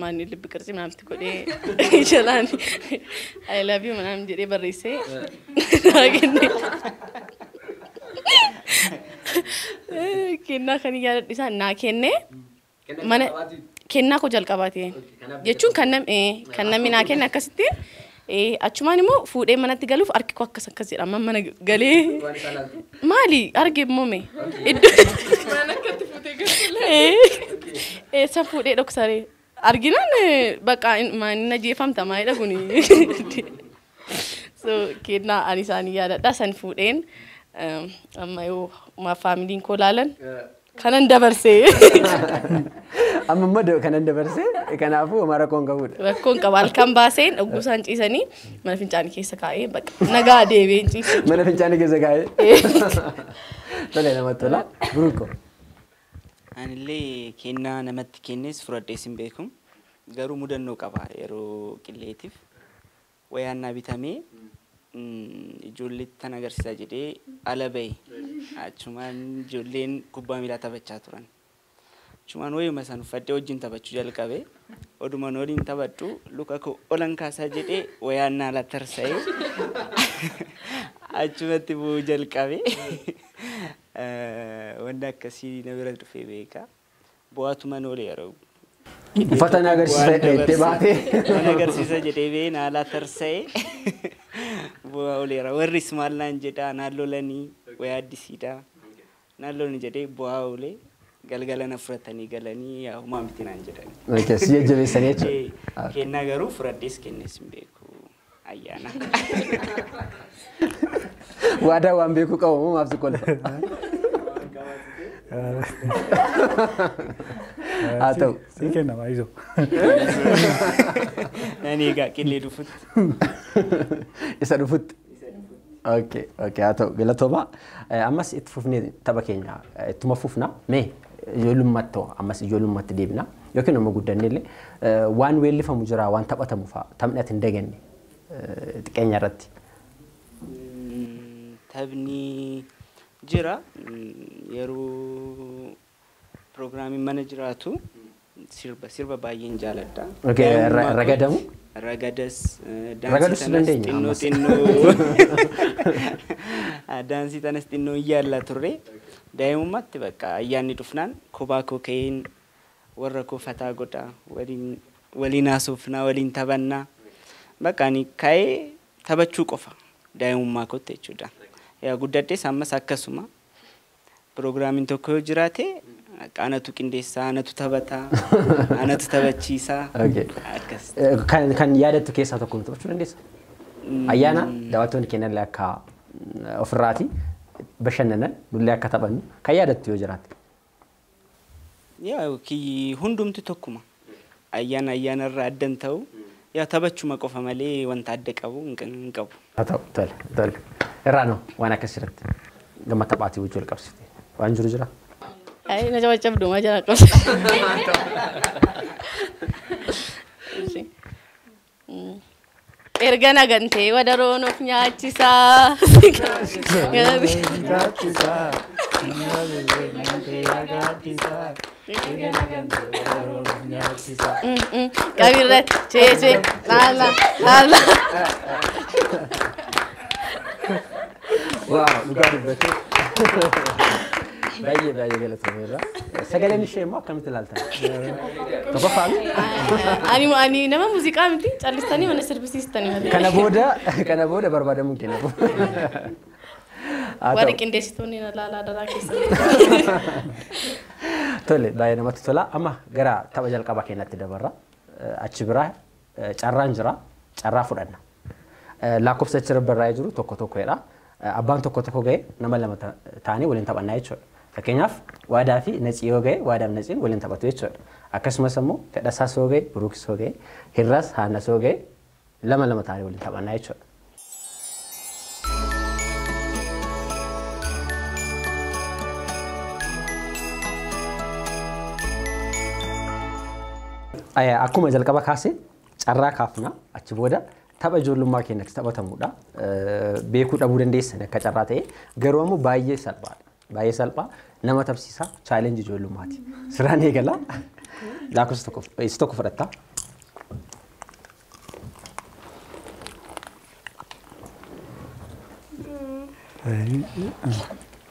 maani libbi qirtsii manaamti godhee jalaan I love you manaam jedhee barreessee naa kenne. Kennaa kan yaadadhu isaa naa kenne mana kennaa koo jalqabaati jechuun kan namni naa kenne akkasitti achumaan immoo fuudhee manatti galuuf harki koo akkas akkas jedha amma mana galee maali arge immoo mee iddoo eessa fuudhee dhoksaree arginaan bakka na jeefamta maalidha kuni so kennaa ani isaanii yaadadha san fuudheen amma yoo ma faamiliin koo laalan kanan dabarsee. Amma immoo kanan dabarsee kanaafuu homaa rakkoon qabudha. Rakkoon qaba halkan baaseen ogguu isaan ciisanii mana fincaanii keessa kaa'ee bakka nagaa deebi'een ciise. Mana fincaanii keessa kaa'ee. Tole namatti tola. Buruuko. Anillee kennaa namatti kennes fudhadhees hin beeku. Garuu mudannoo qaba yeroo qilleetiif. Wayaan naa bitamee ijoollee tan agarsiisaa jedhee ala bahe. Achumaan ijoolleen kubbaa miilaa taphachaa turan. Achumaan wayuma isaan uffadhee wajjin taphachuu jalqabe. Odumaan waliin taphadhu luka koo olan kaasaa jedhee wayaan naa ala tarsa'ee achumatti bu'uu jalqabe. Wanti akkasii na bira dhufee beeka. Bu'aatumaan oole yeroo. Uffata na agarsiisa jedhee baatee. Na agarsiisa jedhee ba'ee na ala tarsa'ee. Bu'aa ooleera. Warris maal naan jedhaa naan lolanii wayaa addisiidha. Naan lolanii jedhee bu'aa oolee galgala na fudhatanii galanii yaa homaa miti naan jedhan. Si jajjabeessanii jechuudha. Kennaa garuu fudhadhees kennes hin beeku ayyaana. Waadaa waan beeku qabu moo maaf si kolfa? Haa ta'u. Si kenna baay'isoo. Naan eegaa qillee dhufutti. Isa dhufutti. Okay, okay, haa ta'u galatooma. Ammas itti fufnee tapha keenya ittuma fufna. Mee ijoollummaatti ammas ijoollummaatti deebina yookiin immoo guddanne illee waan weellifamu jira waan taphatamu fa'a taphni ati hin daganne xiqqeenya irratti. Taphni jira yeroo pirogiraamiin mana jiraatu sirba baay'een jaaladha. Okay, ragadamu? Ragadas, Ragadus dandeenya ammas. Daansii tanas xinnoo yaalla turre. Daa'imummaatti bakka ayyaanni dhufnaan kophaa koo ka'een warra koo fataa godha waliin haasofnaa waliin taphannaa bakka ani ka'ee taphachuu qofa daa'imummaa kootti jechuudha. Yaa guddadhees ammas akkasuma pirogiraamiin tokko yoo jiraate anatu qindeessaa, anatu taphataa, anatu taphachiisaa. Akkas. Kan yaadattu keessaa tokko nu taphachuu dandeessa? Ayyaana daawwattoonni keenyallee akka ofirraati bashannanan nullee akka taphannu kan yaadattu yoo jiraate. Yaa hundumti tokkuma. Ayyaana ayyaana irraa addan ta'u yaa taphachuma qofa malee wanta adda qabu hin qabu. Haa ta'u tole tole. Irraanoo waan akkas irratti gama taphaatii wajjin wal qabsiifte waan jiru jira. Ay, na cabdu ma jala qabsa. Erga nagantee wadaroon of nyaachisaa. Qabirratti ceecee laala laala. Waaw dhugaa dubbattee. Baay'ee baay'ee galatomeera. Sagaleen ishee immoo akkamitti ilaaltan? Tokkoffaa Ani nama muuziqaa miti callistanii mana sirbisiistanii malee. Kana booda barbaadamuu kennamu. Warri qindeessitoonni na laalaa daraa keessatti. Tole baay'ee namatti tola. Amma gara tapha jalqabaa keenyatti dabarra. Achi biraa carraan jira. Carraa fudhanna. Lakkoofsa achirra barraa'ee jiru tokko tokkodha. Abbaan tokko tokko ga'e nama lama ta'anii waliin taphannaa jechuudha. Fakkeenyaaf Waadaa fi Natsi yoo ga'e Waadaa fi Natsiin waliin taphatu jechuudha. Akkasumas immoo Fedhasaas yoo ga'e Buruukis yoo ga'e Hirraas Haannas yoo ga'e lama lama ta'anii waliin taphannaa jechuudha. Akkuma jalqaba kaase carraa kaafna achi booda tapha ijoollummaa keenyatti taphatamudha. Beekuu dhabuu dandeessan akka carraa ta'e garuu ammoo baay'ee salphaadha. Baay'ee salphaa nama tapsiisa chaalenjii ijoollummaati. Siraan eegala. Lakkoofsa tokko isa tokko fudhatta.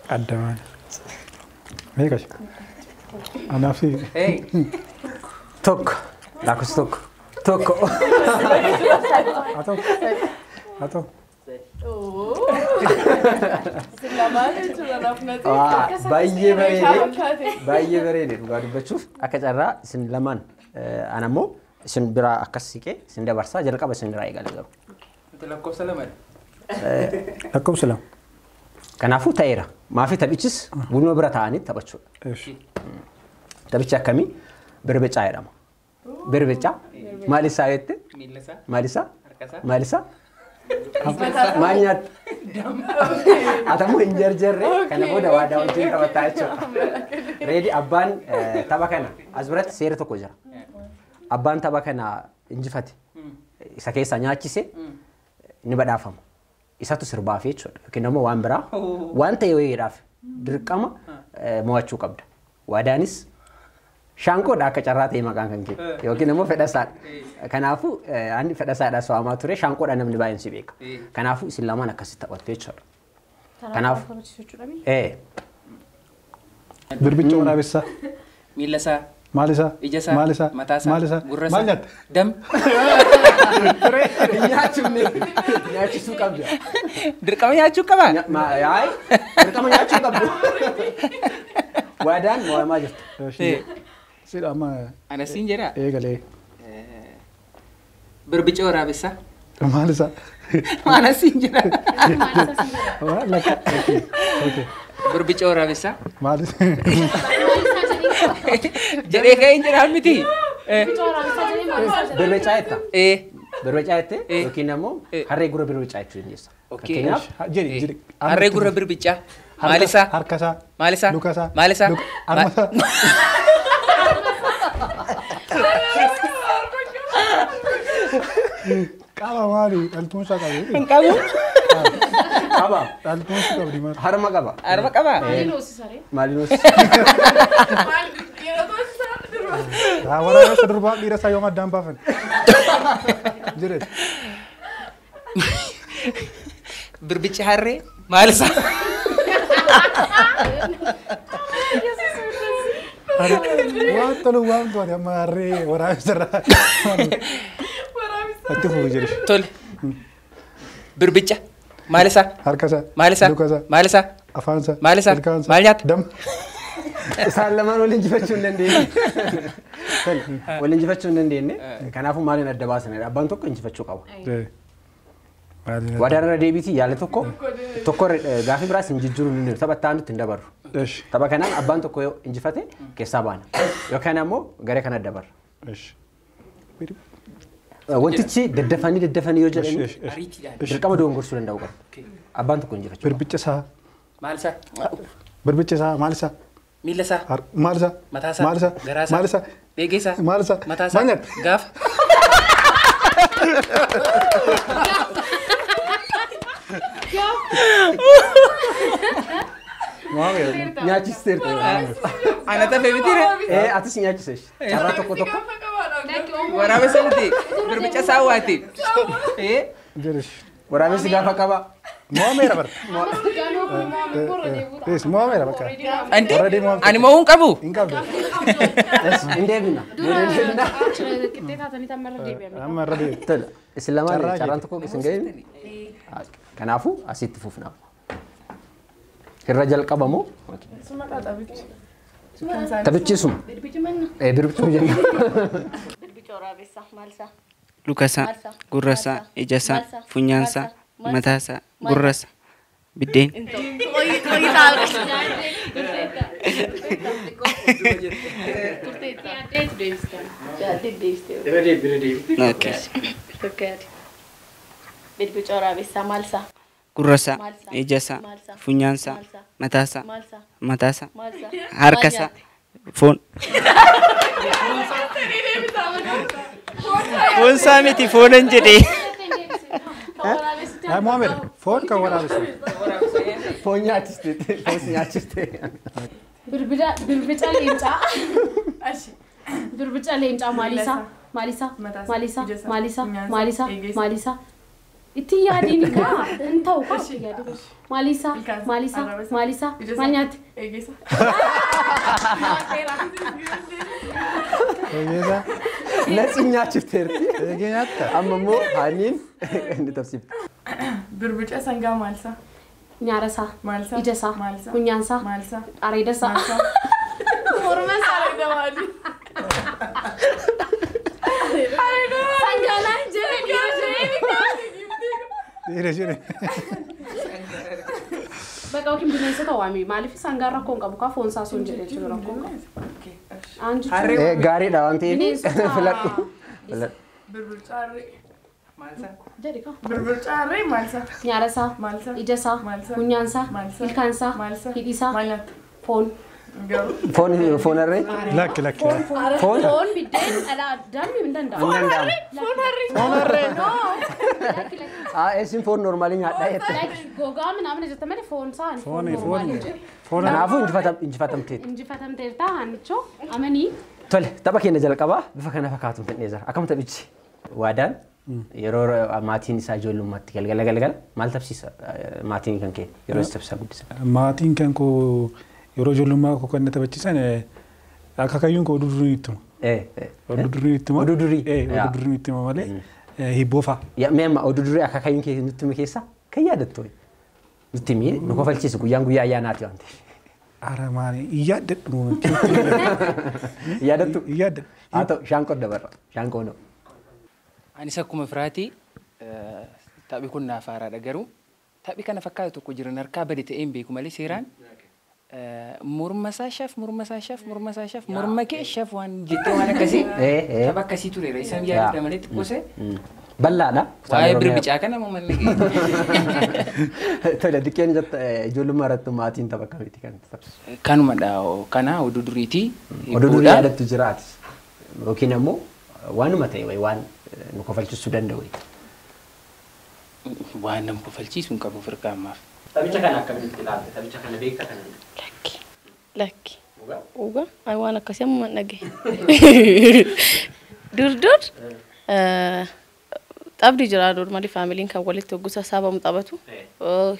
Adda maali? Meeqa? Anaaf si. Tokko. Lakkoofsa tokko. Tokko. Haa ta'u. Haa ta'u. Baay'ee bareede. Baay'ee bareede dhugaa dubbachuuf akka carraa isin lamaan ana immoo isin biraa akkas siqee isin dabarsaa jalqaba isin biraa eegale garuu. Lakkoofsa lamadha. Lakkoofsa lama. Kanaafuu ta'eera. Maafi taphichis bunuma bira taa'anii taphachuudha. Taphichi akkamii? Birbicaa jedhama. Birbicaa maal isaa jette? Maal isaa? Maal isaa? Maal nyaatta? Atammoo hin jarjarre kana booda Waadaa wajjin taphattaa jechuudha. Reedi abbaan tapha kana as biratti seera tokko jira. Abbaan tapha kana injifate isa keessaa nyaachise ni badhaafama. Isatu sirbaaf jechuudha. Yookiin immoo waan biraa waan ta'e wayiidhaaf dirqama mo'achuu qabda. Waadaanis shaanqoodha akka carraa ta'e maqaan kan kee yookiin immoo Fedhasaadha. Kanaafuu ani Fedhasaadha so'amaa ture shaanqoodha namni baay'een si beeka. Kanaafuu isin lamaan akkasitti taphattu jechuudha. Kanaafuu Birbicha waraabessaa. Miila isaa. Maal isaa? Ija isaa. Maal isaa? Mataa isaa. Maal isaa? Gurra isaa. Maal nyaatta? Dam. Nyaachifne nyaachisuu qabda. Dirqama nyaachuu qabaa? Yaa'ii dirqama nyaachuu qabdu. Waadaan mo'amaa jirtu. Sidha amma. Ana siin jedhaa? Eegalee. Birbicha waraabessaa. Maal isaa? Ana siin jedhaa? Lakka. Birbicha waraabessaa. Maal isaa? Jedhee ka'ee hin jedhaan miti. Birbicaa jetta? Birbicaa jette yookiin immoo harree gurra birbicaa jechuu dandeessa. Fakkeenyaaf Harree gurra birbicaa. Maal isaa? Harka isaa. Maal isaa? Luka isaa. Maal isaa? Harma isaa. Qaba maali? Dhaltuun isaa qabu. Hin qabu. Qaba. Dhaltuun isaa qabdi maali? Harma qaba. Harma qaba? Maaliin hoosisa? Waraabessa durbaa dhiira isaa yoom addaan baafan? Jedhe. Birbichi harree maal isaa? Waan tolu waan to'ate amma harree waraabessa irraa. Itti fufi jedhe. Tole. Birbicha maal isaa? Harka isaa. Maal isaa? Luka isaa. Maal isaa? Afaan isaa. Maal isaa? Ilkaan isaa. Maal nyaata? Dam. Isaan lamaan wal injifachuu hin dandeenye. Wal injifachuu hin dandeenye. Kanaafuu maaliin adda baasanidha? Abbaan tokko injifachuu qaba. Waadaan irra deebiitii yaala tokko tokko gaafii biraas hin jijjiiruu hin dandeenyu. Tapha itti aanutti hin dabarru. Tapha kanaan abbaan tokko yoo injifate keessaa baana. Yookaan ammoo garee kana dabarra. Wantichi daddafanii daddafanii yoo jedhani dirqama dogoggoruu danda'u qabu. Abbaan tokko injifachuu qaba. Birbicha isaa. Maal isaa? Birbicha isaa maal isaa? Miila isaa. Maal isaa? Mataa isaa. Maal isaa? Garaa isaa. Maal isaa? Beekee isaa. Maal isaa? Mataa isaa. Maal nyaatta? Gaafa. Nyaachisteerta. Ana tafee mitiire? Atis nyaachise. Carraa tokko tokko. Waraabessa miti. Birbicha saawwaati. Waraabessi gaafa qaba. Mo'ameera bara. Mo'ameera bakka. Anti ani mo'uu hin qabu. Hin qabdu. Hin deebina. Amma irra deebi. Tola. Isin lamaan carraan tokko isin ga'e. Kanaafuu asitti fufna. Irra jalqabamu. Suma xaxabichi. Taphichisuma. Birbicuma jenna. Birbica waraabessaa maalsaa? Lukasaa, gurrasaa, ijasaa, funyaansaa, mataasaa, gurrasaa, biddeen. Birbica waraabessaa maalsaa? Gurrasaa, ijasaa, funyaansaa, mataasaa, mataasaa, harkasaa, foon. Foonsaa miti foonan jedhee. Mohamed, foon kan waraabessu. Foon nyaachiste, foon si nyaachiste. Birbica leencaa. Birbica leencaa maalisaa? Maalisaa? Maalisaa? Maalisaa? Maalisaa? Maalisaa? Itti yaadiin kaa hin ta'u kaa itti yaadiin. Maalisaa? Maalisaa? Maalisaa? Maal nyaatte? Eegeessa. Eegeessa. Natsi nyaachifteerti. Eegee nyaatta. Amma immoo haaniin inni tapsiifte. Birbica sangaa maalsaa? Nyaarasaa. Maalsaa? Ijasaa. Maalsaa? Funyaansaa. Maalsaa? Areedasaa. Mormasaa. Areeda maali? Sangaanaan jedhe dhiira jedhee. Dhiira jedhe. Bakka yookiin bineensota waami maaliif sangaan rakkoo hin qabu kaa foon isaa sun jedhee jiru rakkoo hin qabu. Aan jechuun Gaariidha waan ta'eef bineensota filadhu. Birbica harree. Jedhi kaa. Birbirca harree maalsaa? Nyaarasaa. Maalsaa? Ijasaa. Maalsaa? Funyaansaa. Maalsaa? Ilkaansaa. Maalsaa? Hidhisaa. Maal nyaatta? Foon. Garuu. Foon foon harree? Lakki lakki. Foon? Foon biddeen dhalaa dammi hin danda'amu. Hin danda'amu. Foon harree. Foon harree. Isin foon normaalii nyaadhaa jette. Gogaa minaamin jette malee foon isaa Foon normaalii foon. jedhu. Foon Kanaafuu injifatamteetti. Injifatamteerta hannichoo amanii Tole tapha keenya jalqabaa bifa kana fakkaatuun fidnee jira. Akkam taphichi? Waadaan yeroo maatiin isaa ijoollummaatti galgala galgala maal tapsiisa maatiin kan kee yeroo isa tapsisaa guddisa? Maatiin kan koo yeroo ijoollummaa koo kan na taphachiisan akaakayyuun koo oduu durii ittuma. Oduu durii ittuma. Oduu durii? Oduu durii ittuma malee hibboo fa'a. Mee amma oduu durii akaakayyuun kee nutti hime keessaa kan yaadattu nutti himi nu kofalchiisu guyyaan guyyaa ayyaanaati waan ta'eef. Ara maali hin yaaddadhu. Yaadattu? Hin yaaddadhu. Haa ta'u shaanqoo dabarra shaanqoo noo. Anis akkuma firaati taphi kun naaf haaraadha garuu taphi kana fakkaatu tokko jiran harkaa bade ta'ee hin beeku malee seeraan morma isaa shaf morma isaa shaf morma isaa shaf morma kee shaf waan jettee waan akkasii tapha akkasii tureera isaan yaadadha malee xiqqoose. Bal'aadha. Waa'ee birbicaa kana moo manni kee? Tole diqqeen jetta ijoollummaa irratti maatiin tapha akkamiiti kan taphisu? Kanumadha kana oduu duriiti. Oduu durii yaadattu jiraatis yookiin ammoo waanuma ta'e wayi waan nu kofalchiisuu danda'u. Waan nama kofalchiisu hin qabu firqa ammaaf. Taphicha kana akkamitti ilaalte? Taphicha kana beekta kana? Lakki. Lakki. Dhugaa. Ani waan akkasii amma hin dhagaye. Dur dur taphni jira normally faamiliin kan walitti hoggusa saabamu taphatu.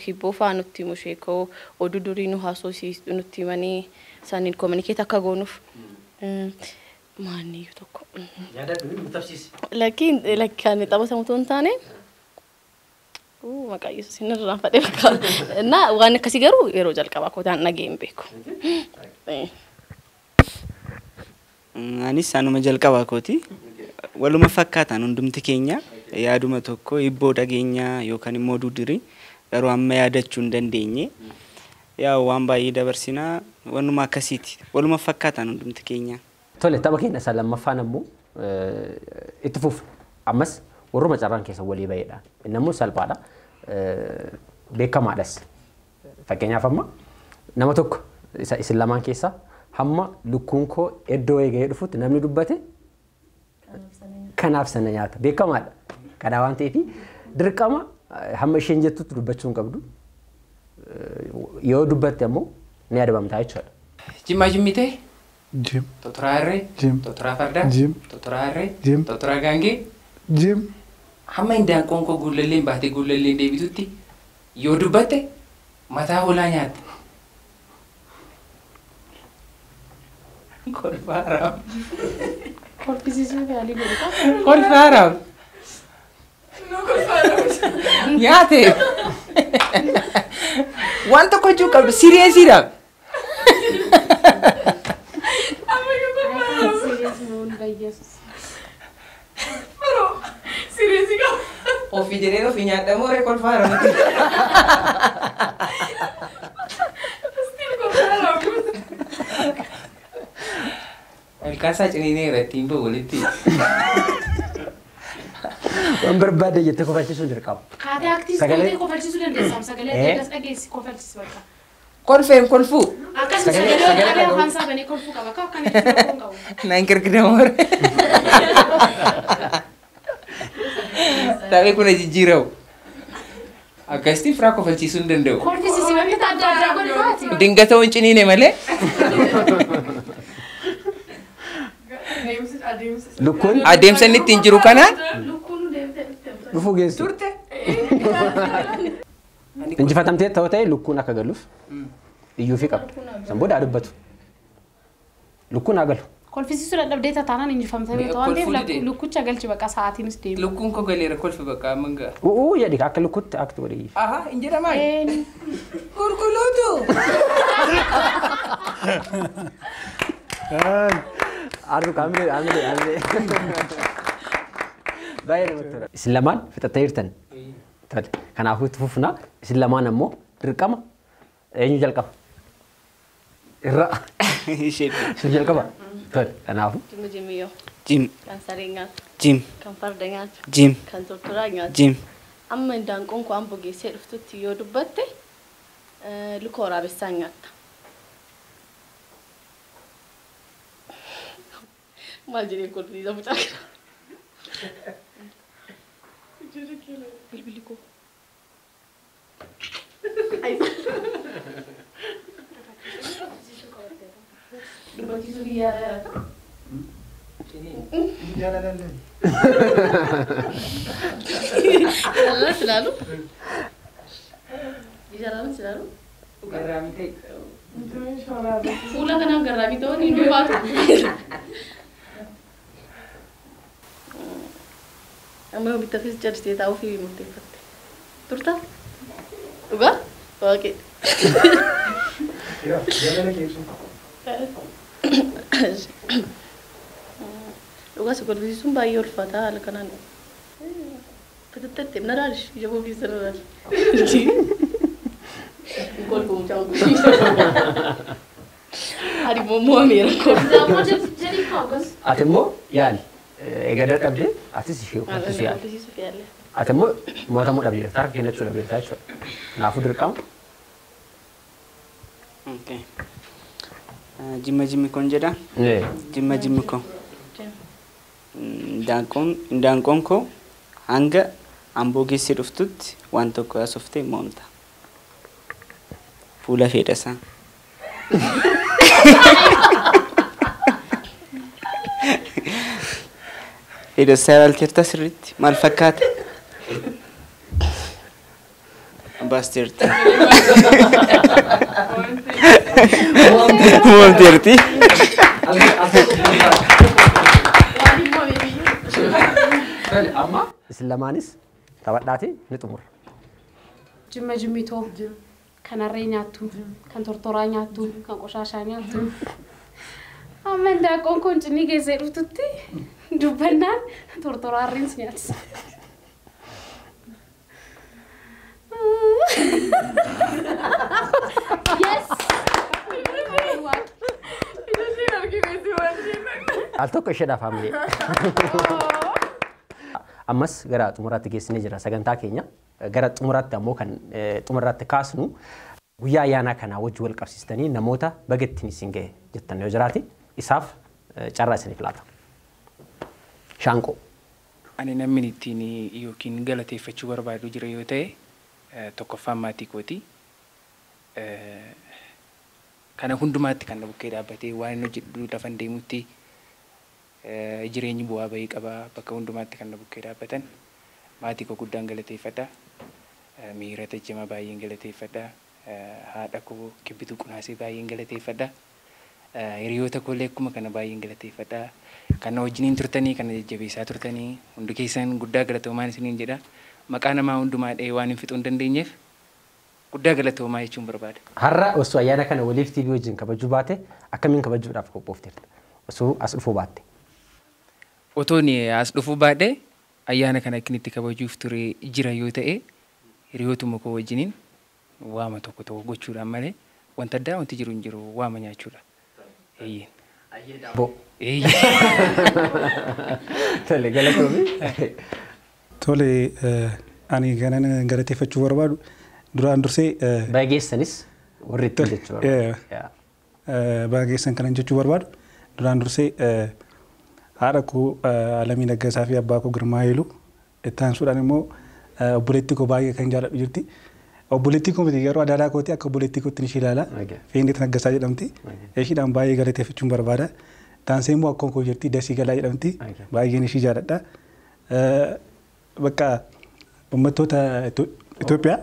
Hibboo fa'aa nutti himu sheekoo oduu durii nu haasofsiisu nutti himanii isaaniin communicate akka goonuuf. Maanniyyuu tokko. Yaadadhu nu tapsiisi. Lakkiin lakki kan taphatamu otoo hin taane maqaa Yesuus hin irraanfadhe bakka. Na waan akkasii garuu yeroo jalqabaa kootaan dhagee hin beeku. Anis anuma jalqabaa kooti. Waluma fakkaatan hundumti keenya yaaduma tokko hibboo dhageenya yookaan immoo oduu durii garuu amma yaadachuu hin dandeenye. Yaa waan baay'ee dabarsinaa wanuma akkasiiti. Waluma fakkaatan hundumti keenya. Tole tapha keenya isa lammaffaan ammoo itti fufu ammas warruma carraan keessa walii baheedha. Inni ammoo salphaadha. Beekamaadhas. Fakkeenyaaf amma nama tokko isin lamaan keessaa hamma lukkuun koo iddoo eegee dhufutti namni dubbate kanaaf sana nyaata. Beekamaadha. Kana waan ta'eef dirqama hamma isheen jettutti dubbachuu hin qabdu. Yoo dubbatte ammoo ni adabamtaa jechuudha. Jimmaa jimmitee? Jim. Totoraa harree? Jim. Totoraa fardaa? Jim. Totoraa harree? Jim. Totoraa gaangee? Jim. Hamma indaanqoon koo guullalleen baatee guullalleen deebitutti yoo dubbatte mataa hoolaa nyaatta. Kolfa haraam. Kolfisiisuu yaalii godhu qaba. Kolfa haraam. Nyaate. Waan tokko jechuu qabdu siriyeesiidhaaf. Jedhee ofii nyaadhamoo ree kolfaa haramatti. Ilkaan isaa ciniineera ittiin bahu walitti. Waan barbaadde jettee kofalchiisuun dirqama. Kaatee aktiis gootee kofalchiisuu dandeessaam sagalee adda dhageessi kofalchiisi bakka. Kolfeen kolfuu. Akkasuma sagalee qabee afaan isaa banee kolfuu qaba akka akkana jechuun hin qabu. Naan kirkiramoo ree. Taphee kun jijjiiramu. Akkasitti firaa kofalchiisuu hin danda'u. Kolfisiisi wantoota adda addaa godhu baati. Dingata hin ciniine malee. Lukkuun Adeemsa inni ittiin jiru kanaan dhufuu geessu. Turte. Injifatamtee ta'uu ta'e lukkuun akka galuuf iyyuufii qabdu. San booda haa dubbatu. Lukkuun haa galu. Kolfisiisuu dadhabdee taanaan injifamtee beektu waan ta'eef lukkucha galchi bakka sa'aatiinis deema. Lukkuun koo galeera kolfi bakka amma ga'a. U'uu jedhi akka lukkutti akti godhi. Aha hin jedhamaa. Qulqulluutu. Arru kaamilee kaamilee kaamilee. Baay'ee namatti tola. Isin lamaan fixattee jirtan. Tole kanaafuu itti fufna. Isin lamaan ammoo dirqama eenyu jalqaba? Irra. Ishee. Isin jalqaba? Tole kanaafuu. Jimma jimmiyyoo. Jim. Kan saree nyaatu. Jim. Kan farda nyaatu. Jim. Kan tortoraa nyaatu. Jim. Amma indaanqoon koo amboo geessee dhuftutti yoo dubbatte luka waraabessaa nyaatta. Maal jedhee kolfisiisa mucaa kana. Bilbilli koo. Dubbachiisuu biyyaa dha. Jaalala silaalu. Jaalala silaalu. Garraamii ta'e. Fuula kanaan garraamii ta'uun hin ulfaatu. Amma yoo bittafis jalistee taa'uu fi murteeffatte. Turtaa? Dhugaa? Waaqee. Dhugaa si kolfisiisuun baay'ee ulfaataa haala kanaan. Fitattette na raalish ija bofiisa na raalish. Kolfu mucaan kun. Ani immoo mo'ameera kolfu. Ati immoo yaali. Egaa dadhabdee atis ishee kolfisiisuu yaali. Kolfisiisuuf yaale. Ati immoo mo'atamuu dhabdeerta harka kennachuu dhabdeerta jechuudha. Kanaafuu dirqama. Jimma jimmi koon jedha. Jimma jimmi koo. Indaanqoon koo hanga amboo geessee dhuftutti waan tokko yaasoftee mo'amta. Fuula fedhasaa. Fedhasaa ilaalteerta sirriitti maal fakkaata? Baasteerti. Mo'amteerti. Amma isin lamaanis taphadhaati ni xumurra. Jimma jimmitoo kan harree nyaattu, kan tortoraa nyaattu, kan qoshaashaa nyaattu. Amma indaanqoon kun cinii geessee dhuftutti dubbannaan tortoraa harreen si nyaachisa. Yes! Al tokko isheedhaaf haamilee. Ammas gara xumuraatti geessinee jira sagantaa keenya. Gara xumuraatti ammoo kan xumuraatti kaasnu guyyaa ayyaanaa kanaa wajji wal qabsiistanii namoota baga ittiin isin ga'e jettan yoo jiraate isaaf carraa isiniif laata. Shaanqoo. Ani namni ittiin yookiin galateeffachuu barbaadu jira yoo ta'e tokkoffaan maatii kooti. Kana hundumaatti kan na bukkee dhaabbatee waan inni hojjedhu lafan deemutti jireenyi bu'aa bahii qaba bakka hundumaatti kan na bukkee dhaabbatan maatii koo guddaan galateeffadha. Miira Tejjama baay'een galateeffadha. Haadha koo Kibbituu Qunaasee baay'een galateeffadha. Hiriyoota koolee akkuma kana baay'een galateeffadha. Kan na wajjiniin turtanii, kan na jajjabeessaa turtanii hundi keessan guddaa galatoomaan isiniin jedha. Maqaa namaa hundumaa dha'ee waan hin fixuu hin dandeenyeef guddaa galatoomaa jechuun barbaada. Har'a osoo ayyaana kana waliif TV wajjin kabajuu baate akkamiin kabajuudhaaf qophoofteerta? Osoo as dhufuu baatte. Otoon as dhufuu baadhe Ayyaana kana akkin itti kabajuuf ture jira yoo ta'e hiriyootuma koo wajjiniin waama tokko tokko gochuudhaan malee wanta addaa wanti jiru hin jiru waama nyaachuudha. Eeyyeen. Bo. Tole galatoomi. Tole ani kanan galateeffachuu barbaadu duraan dursee. Bageessanis warri ittiin jechuu barbaadu. Bageessan kanan jechuu barbaadu duraan dursee haadha koo Alamii Naggasaa fi abbaa koo Girmaa Haayiluu itti aansuudhaan immoo obboleettii koo baay'ee kan jaalladhu jirti. Obboleettii koo miti yeroo adaadaa kooti akka obboleettii kootti ishee ilaala. Feendeet Naggasaa jedhamti. Ishiidhaan baay'ee galateeffachuun barbaada. Taansee immoo akkoon koo jirti Dasii Galaa jedhamti. Baay'een ishii jaalladha. Bakka uummattoota Itoophiyaa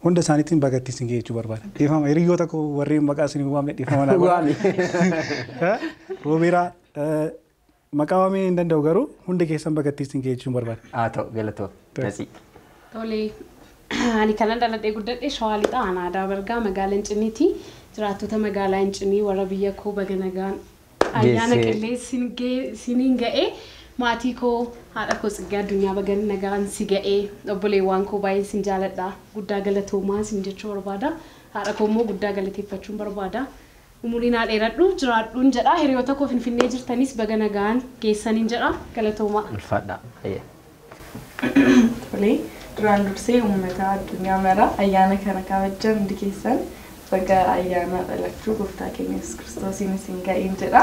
hunda isaaniitiin baga ittiin sin ga'e jechuu barbaada. Dhiifama hiriyoota koo warreen maqaa isin hin waamne dhiifama naa godha. Roobeeraa maqaa waamee hin danda'u garuu hundi keessan baga ittiin sin ga'e jechuun barbaada. Haa ta'u galatoo. Nasii. Tole ani kanan dhaladhee guddadhe Shawaa Lixaa aanaa Aadaa Bargaa magaalaa Incinniiti. Jiraattota magaalaa Incinnii warra biyya koo baga nagaan ayyaana qillee siniin ga'e maatii koo haadha koo Tsiggee Addunyaa baga nagaan si ga'e obboleewwan koo baay'een sin jaaladha guddaa galatoomaa sin jechuu barbaada haadha koo immoo guddaa galateeffachuun barbaada. Umuriin haa dheeradhu jiraadhuun jedha hiriyoota koo Finfinnee jirtanis baga nagaan geessaniin jedha galatoomaa. Ulfaadha. Tole duraan dursee uummata addunyaa mara ayyaana kana kabajan hundi keessan baga ayyaana dhalachuu gooftaa keenya Yesuus Kiristoosiin isin ga'een jedha.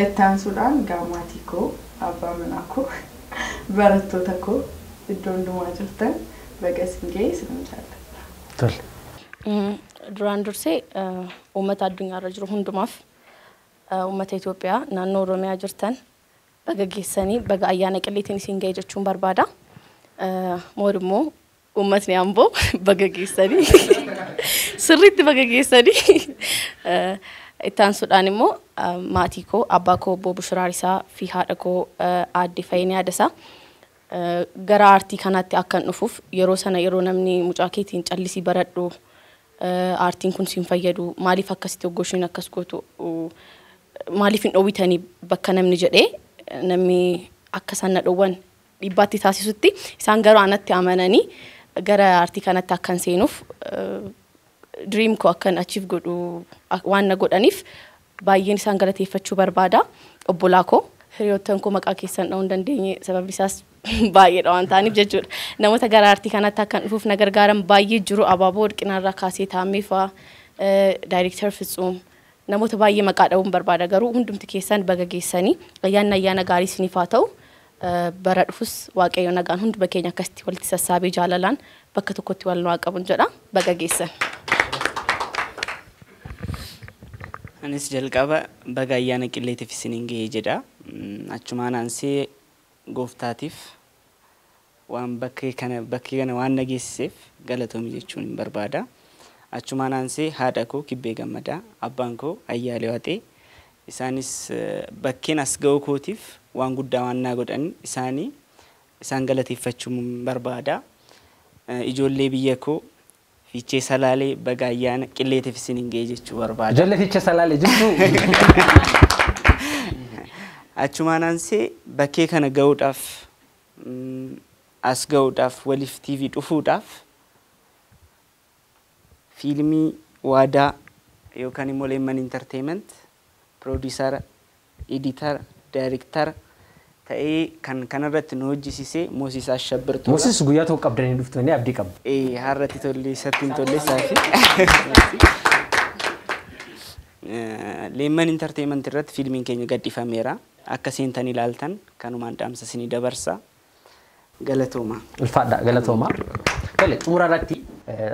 Itti aansuudhaan maatii koo, abbaa manaa koo, barattoota koo iddoo hundumaa jirtan baga isin ga'e isin jaalladha. Tole. Duraan dursee uummata addunyaarra jiru hundumaaf uummata Itoophiyaa naannoo Oromiyaa jirtan baga geessanii baga ayyaana qilleetiin isin ga'e jechuun barbaada. Moor immoo uummatni Amboo baga geessanii sirriitti baga geessanii itti aansuudhaan immoo maatii koo abbaa koo obbo Bushiraa Risaa fi haadha koo aadde Fayyinee Adasaa gara aartii kanaatti akkan dhufuuf yeroo sana yeroo namni mucaa keetiin callisii baradhu aartiin kun siin fayyadu maaliif akkasitti hoggoshiin akkas gootu maaliif hin dhoowwitanii bakka namni jedhee namni akka isaan na dhoowwan dhiibbaatti taasisutti isaan garuu anatti amananii gara aartii kanatti akkan seenuuf dream koo akkan achieve godhu waan na godhaniif baay'een isaan galateeffachuu barbaada. Obbolaa koo hiriyoottan koo maqaa keessan dha'uu hin dandeenye sababni isaas baay'eedha waan ta'aniif jechuudha. Namoota gara aartii kanatti akkan dhufuuf na gargaaran baay'ee jiru. Abaaboo Warqinaarraa kaasee Taammee fa'aa, Daayirektar Fitsuum namoota baay'ee maqaa dha'uun barbaada garuu hundumti keessan baga geessanii ayyaanni ayyaana gaarii isiniif haa ta'u. Bara dhufus Waaqayyo nagaan hunduma keenya akkasitti walitti sassaabee jaalalaan bakka tokkotti wal nu haa qabun jedha baga geessan. Anis jalqaba baga ayyaana qilleetiif isiniin ga'e jedha. Achumaan aansee gooftaatiif waan bakkee kana waan na geessiseef galatoomi jechuun hin barbaada. Achumaan aansee haadha koo Kibbee Gammadaa, abbaan koo Ayyaalee Waxee isaanis bakkeen as ga'uu kootiif waan guddaa waan naa godhan isaanii isaan galateeffachuun barbaada. Ijoollee biyya koo Fiichee Salaalee baga ayyaana qilleetiif isiniin ga'e jechuu barbaada. Ijoollee Fiichee Salaalee jirtu. Achumaan aansee bakkee kana ga'uudhaaf as ga'uudhaaf waliif TV dhufuudhaaf fiilmii Waadaa yookaan immoo Leemman Entertainment piroodiisara, editara, daayirektara ta'ee kan kanarratti nu hojjisiisee Moosiis Ashabbirtuudha. Moosiis guyyaa tokko qabdanii dhuftanii abdii qabna. Har'atti tolle isatti hin tolle isaafi. Leemman Entertainment irratti fiilmiin keenya gadhiifameera. Akka seentan ilaaltan kanumaan dhaamsa isinii dabarsa. Galatooma. Ulfaadha galatooma. Tole xumura irratti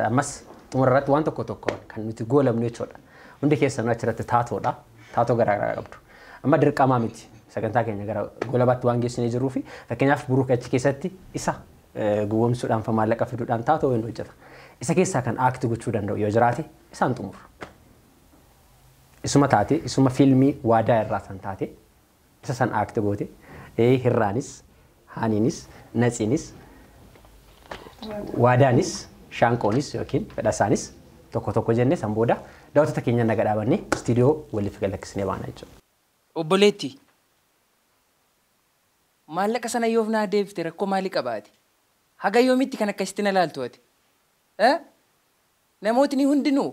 ammas xumura irratti waan tokko tokko kan nuti goolabnu jechuudha. Hundi keessanuu achirratti taatoodha. Taatoo garaagaraa qabdu. Amma dirqamaa miti. Sagantaa keenya gara goolabaatti waan geessinee jirruu fi fakkeenyaaf Buruuk achi keessatti isa gowwoomsuudhaan fa maallaqa fiduudhaan taatoo hin hojjeta. Isa keessaa kan aakti gochuu danda'u yoo jiraate isaan xumura. Isuma taate isuma fiilmii Waadaa irraa san taate isa san aakti goote Hirraanis Haaniinis Natsiinis Waadaanis Shaanqoonis yookiin Fedhasaanis tokko tokko jennee san booda daawwattoota keenya naga dhaabannee istiidiyoo waliif galakkisnee baana jechuudha. Obboleetti. Maallaqa sana yoof naa deebifte rakkoo maalii qabaate? Haga yoomitti kan akkasitti na laaltu ati? Namootni hundinuu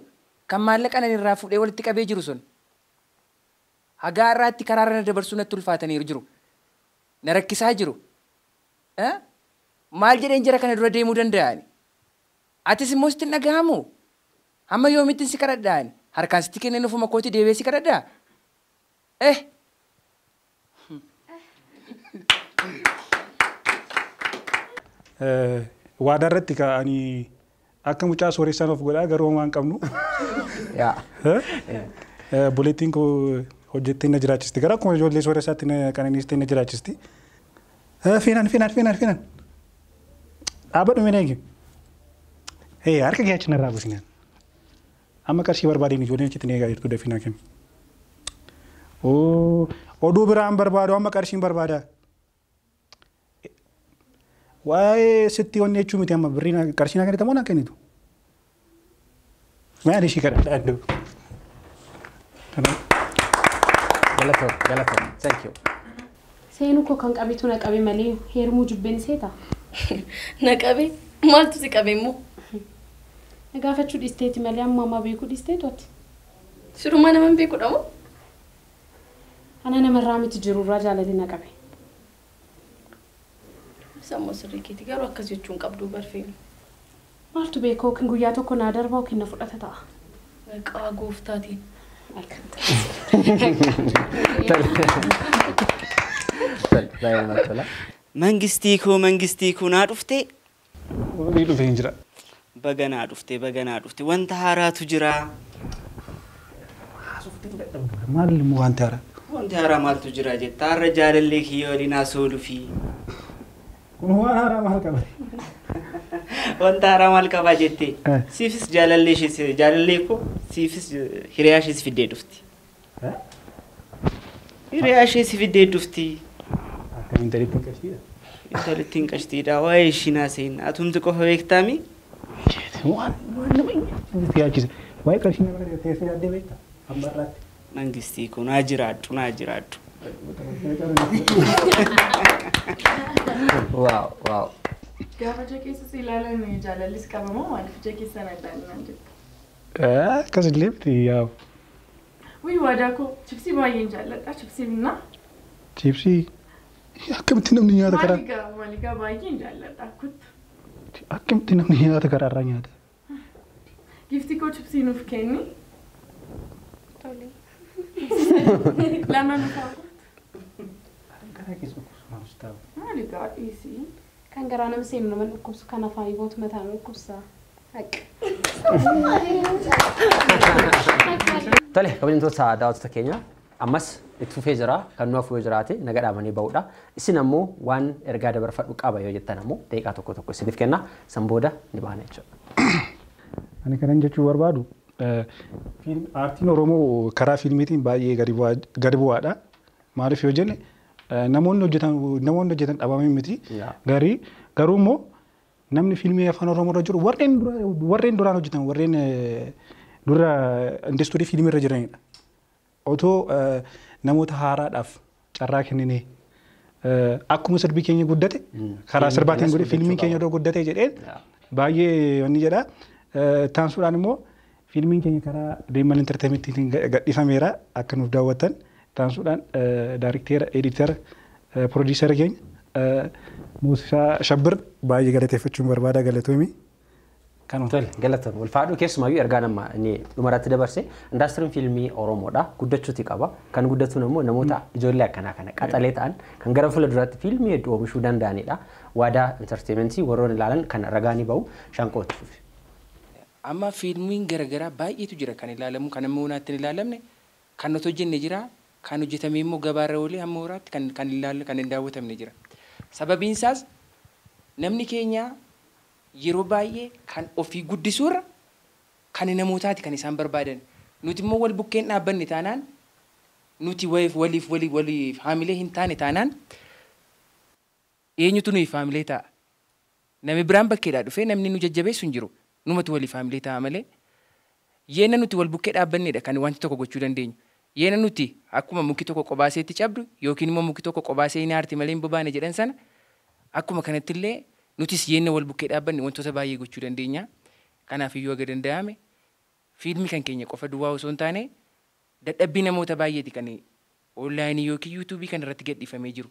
kan maallaqa nan irraa fuudhee walitti qabee jiru sun haga har'aatti karaarra na dabarsuu natti ulfaataniiru jiru. Na rakkisaa jiru. Maal jedheen jara kana dura deemuu danda'ani? Atis immoo sitti hin dhaga'amu? Hamma yoomitti si kadhadhaani? Harkaan sitti kenneen ofuma kootii deebi'ee si kadhadhaa? Waadaa irratti ani akka mucaa sooressaan of godhaa garuu homaa hin qabnu. Obboleettiin koo hojjettee na jiraachisti. Gara akkuma ijoollee sooressaatti qananiistee na jiraachisti. Fiinaan fiinaan fiinaan fiinaan. Dhaabbadhu mee eegi. Harka kee achi narraa buusinaan. Amma qarshii barbaadeen ijoolleen achitti na eegaa jirtu dafii naa kenni. Oduu biraan barbaadu amma qarshiin barbaada. Waa'ee sitti wanni jechuu miti amma birrii qarshii naa kennita moo naa kennitu? Maal ishii kadhadhaa iddoo. Galatoom galatoom. Thank you. Seenuu koo kan qabetu na qabe malee heerumuu jibbeen seeta. Na qabe? Maaltu si qabe immoo? Na gaafachuu dhiisteeti malee amma ammaa beekuu dhiisteetu ati. Sirumaa nama hin beekudha moo? Ana namarraa miti jirurraa jaalate na qabe. Sammuu sirrii keeti garuu akkas jechuun qabdu barfeenu. Maaltu beeka yookiin guyyaa tokko naa darba yookiin na fudhata ta'a. Maqaa gooftaatiin. Mangistii koo naa dhuftee? Ni dhufee hin jira. Baga naa dhuftee baga naa dhuftee wanta haaraatu jira. Maal immoo wanti haaraa? Wanti haaraa maaltu jira jetta har'a jaalallee kiyya waliin haasa'uu fi. Kun waan haaraa maal qaba? Wanta haaraa maal qabaa jettee? Siifis jaalallee ishees jaalallee koo siifis hiriyaa ishees fiddee dhufti. Hiriyaa ishees fiddee dhufti. Akkamiin intalittiin qashtiidha? Intalittiin qashtiidha waa'ee ishii naaseen atumti qofa beektaami? Waan nama yaachisa. Waa'ee qarshii nama kana teessee yaaddee beektaa? Amma har'aatti. Mangistii koo naa jiraadhu naa jiraadhu. Waaw waaw. Gaafa ija keessa si ilaalan jaalallis qabamoo maaliif ija keessa na ilaalinaan jetta? Akkasillee miti yaa'u. Wii waadaa koo chipsii baay'een jaalladha chipsii binnaa. Chipsii akkamitti namni nyaata karaa? Maaligaa maaligaa baay'een jaalladha kuttu. Akkamitti namni nyaata karaarraa nyaata? Gifti koo chipsii nuuf kenni. Lama nuuf haa kuttu. Garaa keessa dhukkubsu maal taa'u? Maaligaa dhiisii. Kan garaa nama seenu nama dhukkubsu kan afaanii bootu mataa nama dhukkubsa. Haqqa. Tole kabajamtoota daawwattoota keenya ammas itti fufee jira kan nu hafu yoo jiraate naga dhaamanii ba'uudha. Isin ammoo waan ergaa dabarfadhu qaba yoo jettan ammoo daqiiqaa tokko tokko isiniif kenna san booda ni baana jechuudha. Ani kanan jechuu barbaadu aartiin Oromoo karaa fiilmiitiin baay'ee gadi bu'aadha. Maaliif yoo jenne namoonni hojjetan dhabamee miti. Garii garuu immoo namni fiilmii afaan Oromoo irra jiru warreen duraan hojjetan warreen dura industirii fiilmii irra jiranidha. Otoo namoota haaraadhaaf carraa kenninee akkuma sirbi keenya guddate karaa sirbaatiin godhe fiilmiin keenya odoo guddate jedheen baay'ee wanni jedha. Taansuudhaan immoo fiilmiin keenya karaa Deeman Entertainmentiin gadhiifameera akka nuuf daawwattan. Taansuudhaan daarikteera, editara, piroodiisara keenya Muusaa Shabbir baay'ee galateeffachuun barbaada galatoomi. Tole galatoon ulfaadhu keessumaayyuu ergaa nama inni dhumarratti dabarse indaastiriin fiilmii Oromoodha guddachuuti qaba. Kan guddatuun immoo namoota ijoollee akkanaa kana qaxalee ta'an kan gara fuula duraatti fiilmii hedduu oomishuu danda'anidha. Waadaa enterteementii warroon ilaalan kan ragaa ni ba'u shanqootti fufi. Amma fiilmiin garaagaraa baay'eetu jira kan ilaalamu kan amma hoonaatti hin ilaalamne kan nuti hojjenne jira kan hojjetamee immoo gabaarra oolee hamma horaatti kan ilaalle kan hin daawwatamne jira. Sababiin isaas namni keenya yeroo baay'ee kan ofii guddisuurra kan namootaati kan isaan barbaadan. Nuti immoo wal bukkeen dhaabbanne taanaan nuti waliif haamilee hin taane taanaan eenyutu nuyi haamilee ta'a? Namni biraan bakkeedhaa dhufee namni nu jajjabeessu hin jiru. Numatu waliif haamilee ta'a malee. Yeenna nuti wal bukkee dhaabbannedha kan wanti tokko gochuu dandeenyu. Yeena nuti akkuma muki tokko qobaaseetti cabdu yookiin immoo muki tokko qobaasee hin aarti malee hin bobaane jedhan sana akkuma kanatti illee nutis yeenna wal bukkee dhaabbanne wantoota baay'ee gochuu dandeenya. Kanaaf iyyuu aga danda'ame fiilmii kan keenya qofa duwwaa osoo hin taane dadhabbii namoota baay'eeti kan onlaayinii yookiin yuutuubii kan irratti gadhiifamee jiru.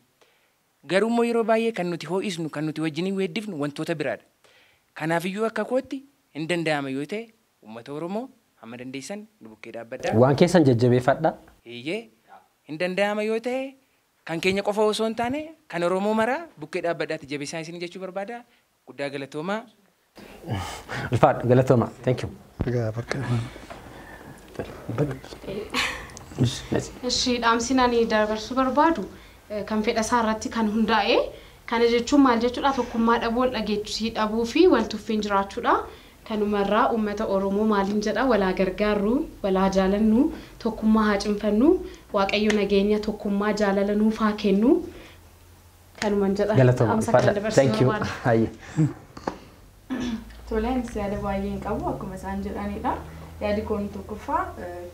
Garuu immoo yeroo baay'ee kan nuti ho'isnu kan nuti wajjiniin weeddifnu wantoota biraadha. Kanaaf iyyuu akka kootti hin danda'ama yoo ta'e uummata Oromoo hamma dandeessan nu bukkee dhaabbadhaa. Waan keessan jajjabeeffadhaa. Eeyyee hin danda'ama yoo ta'e kan keenya qofa osoo hin taane kan Oromoo maraa bukkee dhaabbadhaatti jabeessaa isin jechuu barbaada. Guddaa galatoomaa. Ulfaadhu galatooma. Thank you. Egaa bakka Ishi dhaamsi ani dabarsuu barbaadu kan fedha isaa irratti kan hundaa'e kana jechuun maal jechuudha tokkummaa dhabuu wal dhageessisuu dhabuu fi wal tuffiin jiraachuudha. Kanumarraa uummata Oromoo maaliin jedha walaa gargaarru walaa jaalannu tokkummaa haa cimfannu Waaqayyo nageenya tokkummaa jaalala nuuf haa kennu kanuman jedha. Galatooma. Thank you. Hayyee. Toleen yaada baay'ee hin qabu akkuma isaan jedhanidha. Yaadi koon tokkoffaa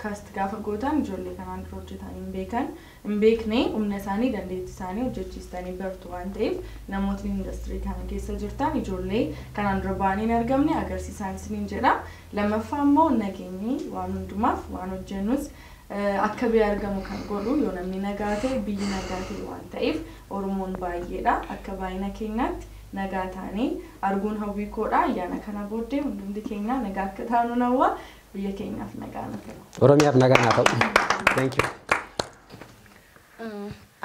kaast gaafa gootan ijoollee kanaan dura hojjetan hin beekan hin beekne humna isaanii dandeettii isaanii hojjechiistanii bartu waan ta'eef namootni industirii kana keessa jirtan ijoollee kanaan dura ba'anii hin argamne agarsiisaan isiniin jedha. Lammaffaa immoo nageenyi waan hundumaaf waan hojjennus akka biyya argamu kan godhu yoo namni nagaa ta'e biyyi nagaa ta'e waan ta'eef Oromoon baay'eedha akka baay'ina keenyaatti nagaa taanee arguun hawwii koodha. Ayyaana kana booddee hundumti keenya nagaa akka taanu nawwa biyya keenyaaf nagaa na ta'u. Oromiyaaf nagaa naa ta'u. Thank you.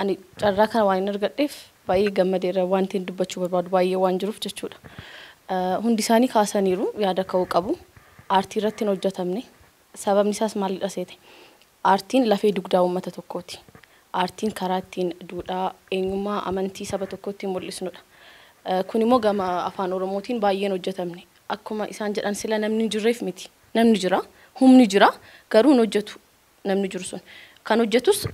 Ani carraa kana waan hin argadheef baay'ee gammadeera wanti hin dubbachuu barbaadu baay'ee waan jiruuf jechuudha. Hundi isaanii kaasaniiru yaada ka'uu qabu. Aartii irratti hin hojjetamne. Sababni isaas maalidha seete? Aartiin lafee dugdaa uummata tokkooti. Aartiin karaa ittiin duudhaa eenyummaa amantii saba tokkootti mul'isnudha. Kun immoo gama afaan Oromootiin baay'een hojjetamne. Akkuma isaan jedhan sila namni hin jirreef miti. Namni jira, humni jira, garuu hin hojjetu namni jiru sun. Kan hojjetus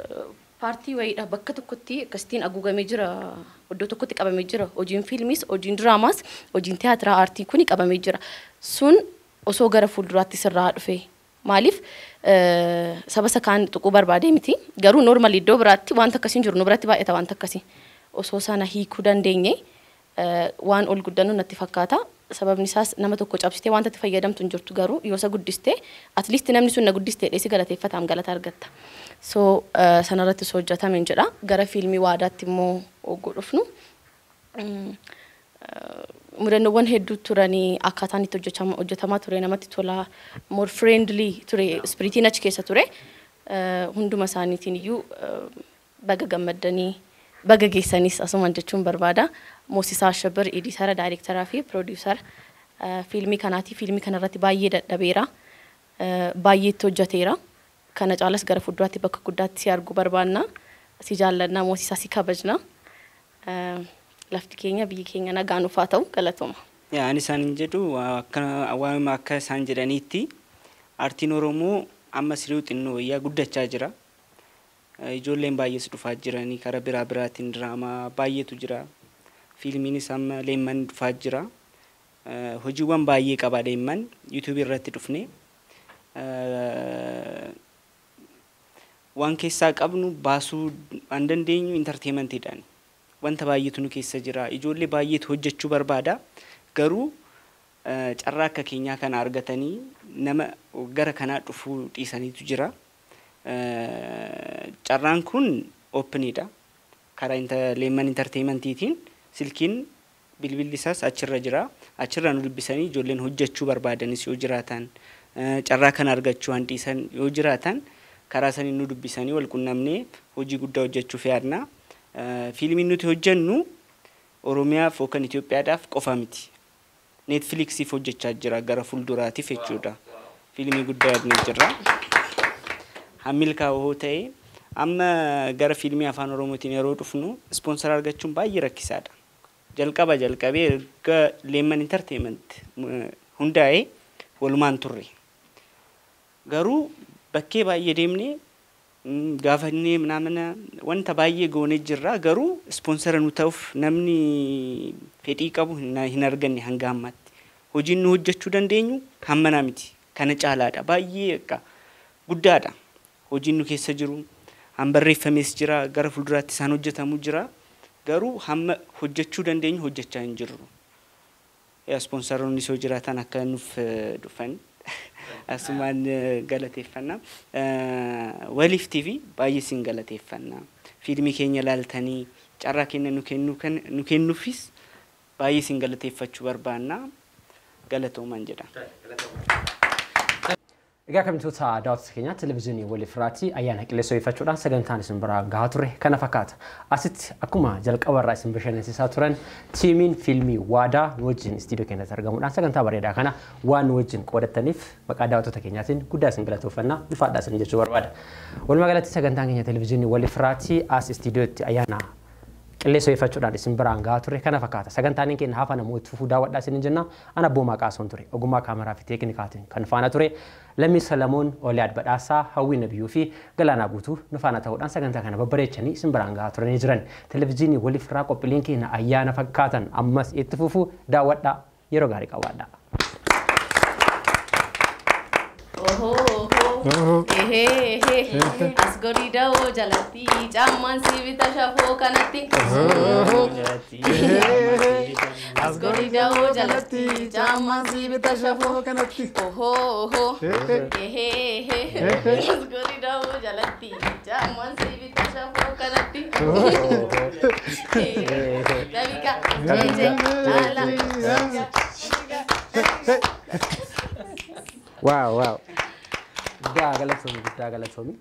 paartii wayiidha bakka tokkotti akkasitiin haguugamee jira, iddoo tokkotti qabamee jira. Hojiin fiilmiis, hojiin diraamaas, hojiin tiyaatiraa aartii kuni qabamee jira. Sun osoo gara fuulduraatti sirraa dhufe. Maaliif saba isa kaan tuquu barbaadee miti. Garuu normal iddoo biraatti wanta akkasii hin jiru, nu biratti baay'ata wanta akkasii. Osoo sana hiikuu dandeenye waan ol guddannu natti fakkaata. Sababni isaas nama tokko cabsitee wanta itti fayyadamtu hin jirtu garuu yoo isa guddistee at least namni sun na guddistee dheessi galateeffataam galata argatta. So sanarratti osoo hojjetame hin jedha. Gara fiilmii waadaatti immoo ogguu dhufnu. Mudannoowwan hedduu turanii akkaataan itti hojjetamaa ture namatti tola more friendly ture spiritiin achi keessa ture. Hunduma isaaniitiin iyyuu baga gammaddanii baga geessanis asumaan jechuun barbaada. Moosisaa Ashabir ediitara, daayireektaraa fi piroodiwusara fiilmii kanaati. Fiilmii kanarratti baay'ee dadhabeera. Baay'ee itti hojjeteera. Kana caalas gara fuulduraatti bakka guddaatti si arguu barbaanna. Si jaallanna, Moosisaa si kabajna. Lafti keenya biyyi keenya nagaa nuuf haa ta'u galatooma. Ani isaan hin jedhu waanuma akka isaan jedhaniitti aartiin Oromoo amma sirrii xinnoo wayyaa guddachaa jira. Ijoolleen baay'ees dhufaa jiranii karaa biraa biraatiin diraamaa baay'eetu jira. Fiilmiinis amma leemman dhufaa jira. Hojiiwwan baay'ee qaba leemman yuutuubii irratti dhufne. Waan keessaa qabnu baasuu waan dandeenyu intarteementiidhaan. Wanta baay'eetu nu keessa jira. Ijoollee baay'eetu hojjechuu barbaada. Garuu carraa akka keenyaa kana argatanii nama gara kanaa dhufuu dhiisaniitu jira. Carraan kun oopeniidha. Karaa leemman intarteementiitiin silkiin bilbilli isaas achirra jira. Achirra nu dubbisanii ijoolleen hojjechuu barbaadanis yoo jiraatan carraa kana argachuu waan dhiisan yoo jiraatan karaa saniin nu dubbisanii wal qunnamnee hojii guddaa hojjechuuf yaadna. Fiilmiin nuti hojjennu Oromiyaaf yookaan Itoophiyaadhaaf qofa miti. Neetfiliksiif hojjechaa jira gara fuulduraatiif jechuudha. Fiilmii guddaa yaadnee jirra. Hammilkaa hoo ta'e amma gara fiilmii afaan Oromootiin yeroo dhufnu ispoonsara argachuun baay'ee rakkisaadha. Jalqaba jalqabee erga leemman intarteement hundaa'ee walumaan turre. Garuu bakkee baay'ee deemnee gaafannee ምናምን wanta baay'ee goonee jirra. Garuu ispoonsara nu ta'uuf namni fedhii qabu hin arganne hanga ammaatti. Hojiin nu hojjechuu dandeenyu hammanaa miti. Kana caalaadha. Baay'ee akka guddaadha. Hojiin nu keessa jiru han barreeffames jira, gara fuulduraatti isaan hojjetamu jira. Garuu hamma hojjechuu dandeenyu hojjechaa hin jirru. Ispoonsaroonni soo jiraatan akka nuuf dhufan asumaan galateeffanna. Waliif TV baay'ee siin galateeffanna. Fiilmii keenya ilaaltanii carraa keenya nu kennuufis baay'ee siin galateeffachuu barbaanna. Galatooman jedha. Egaa kabajamtoota daawwattoota keenyaa televezyiinii Waliif irraatii ayyaana qilleensoo ifachuudhaan sagantaan isin biraan gahaa ture kana fakkaata. Asitti akkuma jalqabarraa isin bashannansiisaa turan tiimiin fiilmii Waadaa nu wajjin istiidiyoo keenyatti argamuudhaan sagantaa bareedaa kana waan nu wajjin qoodattaniif maqaa daawwattoota keenyaatiin guddaa isin galatoofannaa ulfaadhaa isin jechuu barbaada. Walumaa galatti sagantaan keenya televezyiinii Waliif irraatii as istiidiyootti ayyaana qilleensoo ifachuudhaan isin biraan gahaa ture kana fakkaata. Sagantaan keenya hafa namoota fufuu daawwadhaa isin jenna. Ana Abboomaa Qaasoon ture. Ogummaa kaameraa fi teeknikaatiin kan faana ture. Lammii Salamoon, Oliyaad Badhaasaa, Hawwii Nabiyyuu fi Galaanaa Guutuu nu faana ta'uudhaan sagantaa kana babbareechanii isin biraan gahaa turanii jiran. Televezyiinii Waliif irraa qophiileen keenya ayyaana fakkaatan ammas itti fufuu daawwadhaa, yeroo gaarii qabaadhaa. Asgorii da'oo jalatti caammaan si bita shafoo kanatti. Asgorii da'oo jalatti caammaan si bita shafoo kanatti. Asgorii da'oo jalatti caammaan si bita shafoo kanatti. Dabika jeje ala. Waaw waaw. Guddaa galatoomi, guddaa galatoomi.